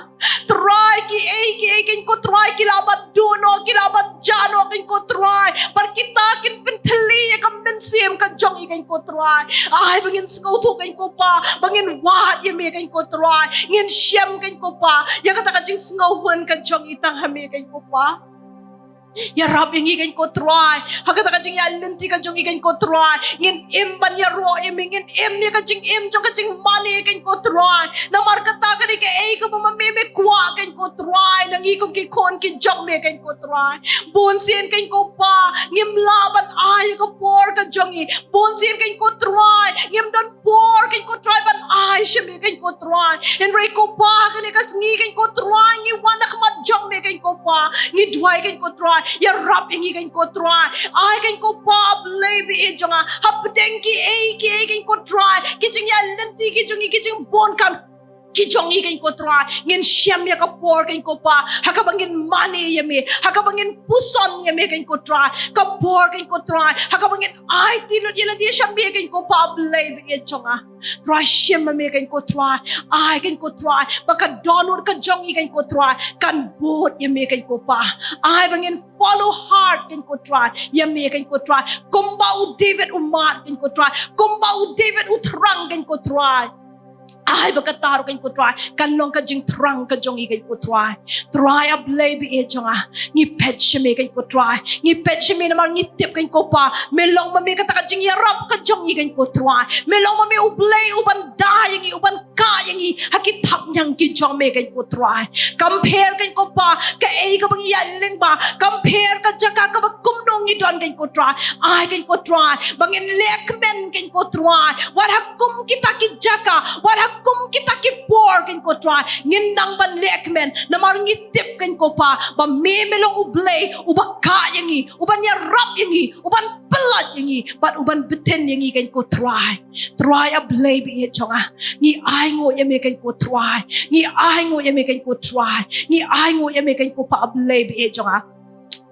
Trai, kiei kiei keiñ ko Trai ki lah ban duh noh, ki lah ban jah noh keiñ ko Trai, bad kita kin pynthylli ïa ka mynsiem ka jong ngi keiñ ko Trai. Ai ba ngin sngewthuh keiñ ko Pa ba ngin wad ïa me keiñ ko Trai, ngin shem keiñ ko Pa ïa kata ka jingsngewhun ka jong ngi tang ha me keiñ ko Pa. Ïarap ïa ngi keiñ ko Trai ha kata ka jingïaid lynti ka jong ngi keiñ ko Trai. Ngin im ban ïaroh ïa me, ngin im ïa ka jingim jong ka jingmane keiñ ko Trai. Namar kata ka dei kaei kaba ma me me kwah keiñ ko Trai na ngi kum ki khun ki jong me keiñ ko Trai. Bun sien keiñ ko Pa ngim lah ban ai ïa ka por ka jong ngi. Bun sien keiñ ko Trai ngim don por keiñ ko Trai ban ai sha me keiñ ko Trai. Hynrei ko Pa, kane ka sngi keiñ ko Trai ngi wan ha khmat jong me keiñ ko Pa, ngi duwai keiñ ko Trai, ïarap ïa ngi keiñ ko Trai. Ai keiñ ko Pa Blei ba ïeit jong nga, hapdeng kiei kiei keiñ ko Trai, ki jingïaid lynti ki jong ngi, ki jingbun kam ki jong ngi keiñ ko Trai, ngin shem ïa ka por keiñ ko Pa ha kaba ngin mane ïa me, ha kaba ngin puson ïa me keiñ ko Trai. Ka por keiñ ko Trai ha kaba ngin aiti lut ïa lade sha me keiñ ko Pa Blei ba ïeit jong nga. Trai, shem ma me keiñ ko Trai. Ai keiñ ko Trai ba ka dohnud ka jong ngi keiñ ko Trai kan bud ïa me keiñ ko Pa. Ai ba ngin follow hard keiñ ko Trai ïa me keiñ ko Trai, kumba u David u mad keiñ ko Trai, kumba u David u thrang keiñ ko Trai. Ai ba kata ruh keiñ ko Trai kan long ka jingthrang ka jong ngi keiñ ko Trai. Trai A Blei ba ïeit jong nga, ngi peit sha me keiñ ko Trai, ngi peit sha me namar ngi tip keiñ ko Pa, me long ma me kata ka jingïarap ka jong ngi keiñ ko Trai. Me long ma me U Blei uban da ïa ngi, uban kah ïa ngi ha ki thapniang ki jong me keiñ ko Trai. Kam pher keiñ ko Pa kaei kaba ngi ïaid lyngba, kam pher ka jaka kaba kumno ngi don keiñ ko Trai. Ai keiñ ko Trai ba ngin leh kmen keiñ ko Trai, wat ha kum kita ki jaka, wat ha kum kita ki por keiñ ko Trai, ngin nang ban leh kmen namar ngi tip keiñ ko Pa ba me me long U Blei uba kah ïa ngi, uban ïarap ïa ngi, uban pyllait ïa ngi bad uban btin ïa ngi keiñ ko Trai. Trai A Blei ba ïeit jong nga, ngi ainguh ïa me keiñ ko Trai, ngi ainguh ïa me keiñ ko Trai, ngi ainguh ïa me keiñ ko Pa Blei ba ïeit jong nga.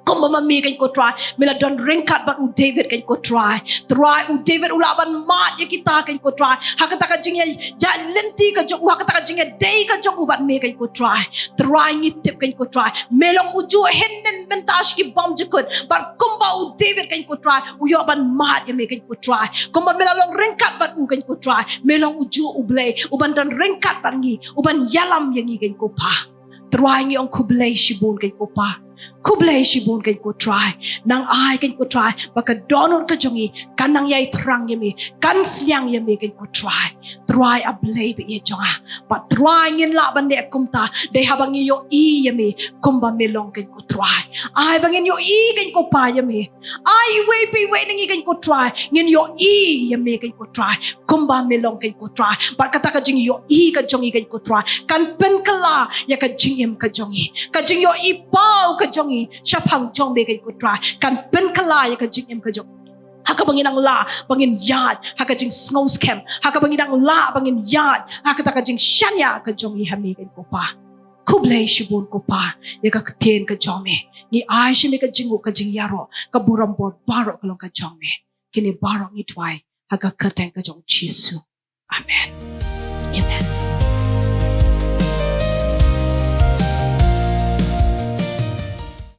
Kumba ma me keiñ ko Trai me la don ryngkat bad u David keiñ ko Trai. Trai, u David u lah ban mad ïa kita keiñ ko Trai ha kata ka jingïaid lynti ka jong u, ha kata ka jingïadei ka jong u bad me keiñ ko Trai. Trai, ngi tip keiñ ko Trai me long ujuh hynnin mynta sha ki bymjukut bad kumba u David keiñ ko Trai u ïoh ban mad ïa me keiñ ko Trai, kumba me la long ryngkat bad u keiñ ko Trai, me long ujuh U Blei uban don ryngkat bad ngi, uban ïalam ïa ngi keiñ ko Pa. Trai, ngi ong khublei shibun keiñ ko Pa, khublei shibun keiñ ko Trai. Nang ai keiñ ko Trai ba ka dohnud ka jong ngi kan nang ïai thrang ïa me, kan sliang ïa me keiñ ko Trai. Trai A Blei ba ïeit jong nga, bad Trai ngin lah ban leh kumta dei haba ngi ïohi ïa me kumba me long keiñ ko Trai. Ai ba ngin ïohi keiñ ko Pa ïa me. Ai iwei pa iwei na ngi keiñ ko Trai ngin ïohi ïa me keiñ ko Trai kumba me long keiñ ko Trai, bad kata ka jingïohi ka jong ngi keiñ ko Trai kan pynkylla ïa ka jingim ka jong ngi. Ka jingïohi paw ka jong ngi shaphang jong me keiñ ko Trai kan pynkylla ïa ka jingim ka jong ngi, ha kaba ngin nang lah ba ngin ïaid ha ka jingsngewskhem, ha kaba ngin nang lah ba ngin ïaid ha kata ka jingshaniah ka jong ngi ha me keiñ ko Pa. Khublei shibun ko Pa ïa ka ktien ka jong me. Ngi ai sha me ka jingnguh, ka jingïaroh, ka burom bor baroh ka long ka jong me. Kine baroh ngi duwai ha ka kyrteng ka jong U Jisu. Amen. Amen.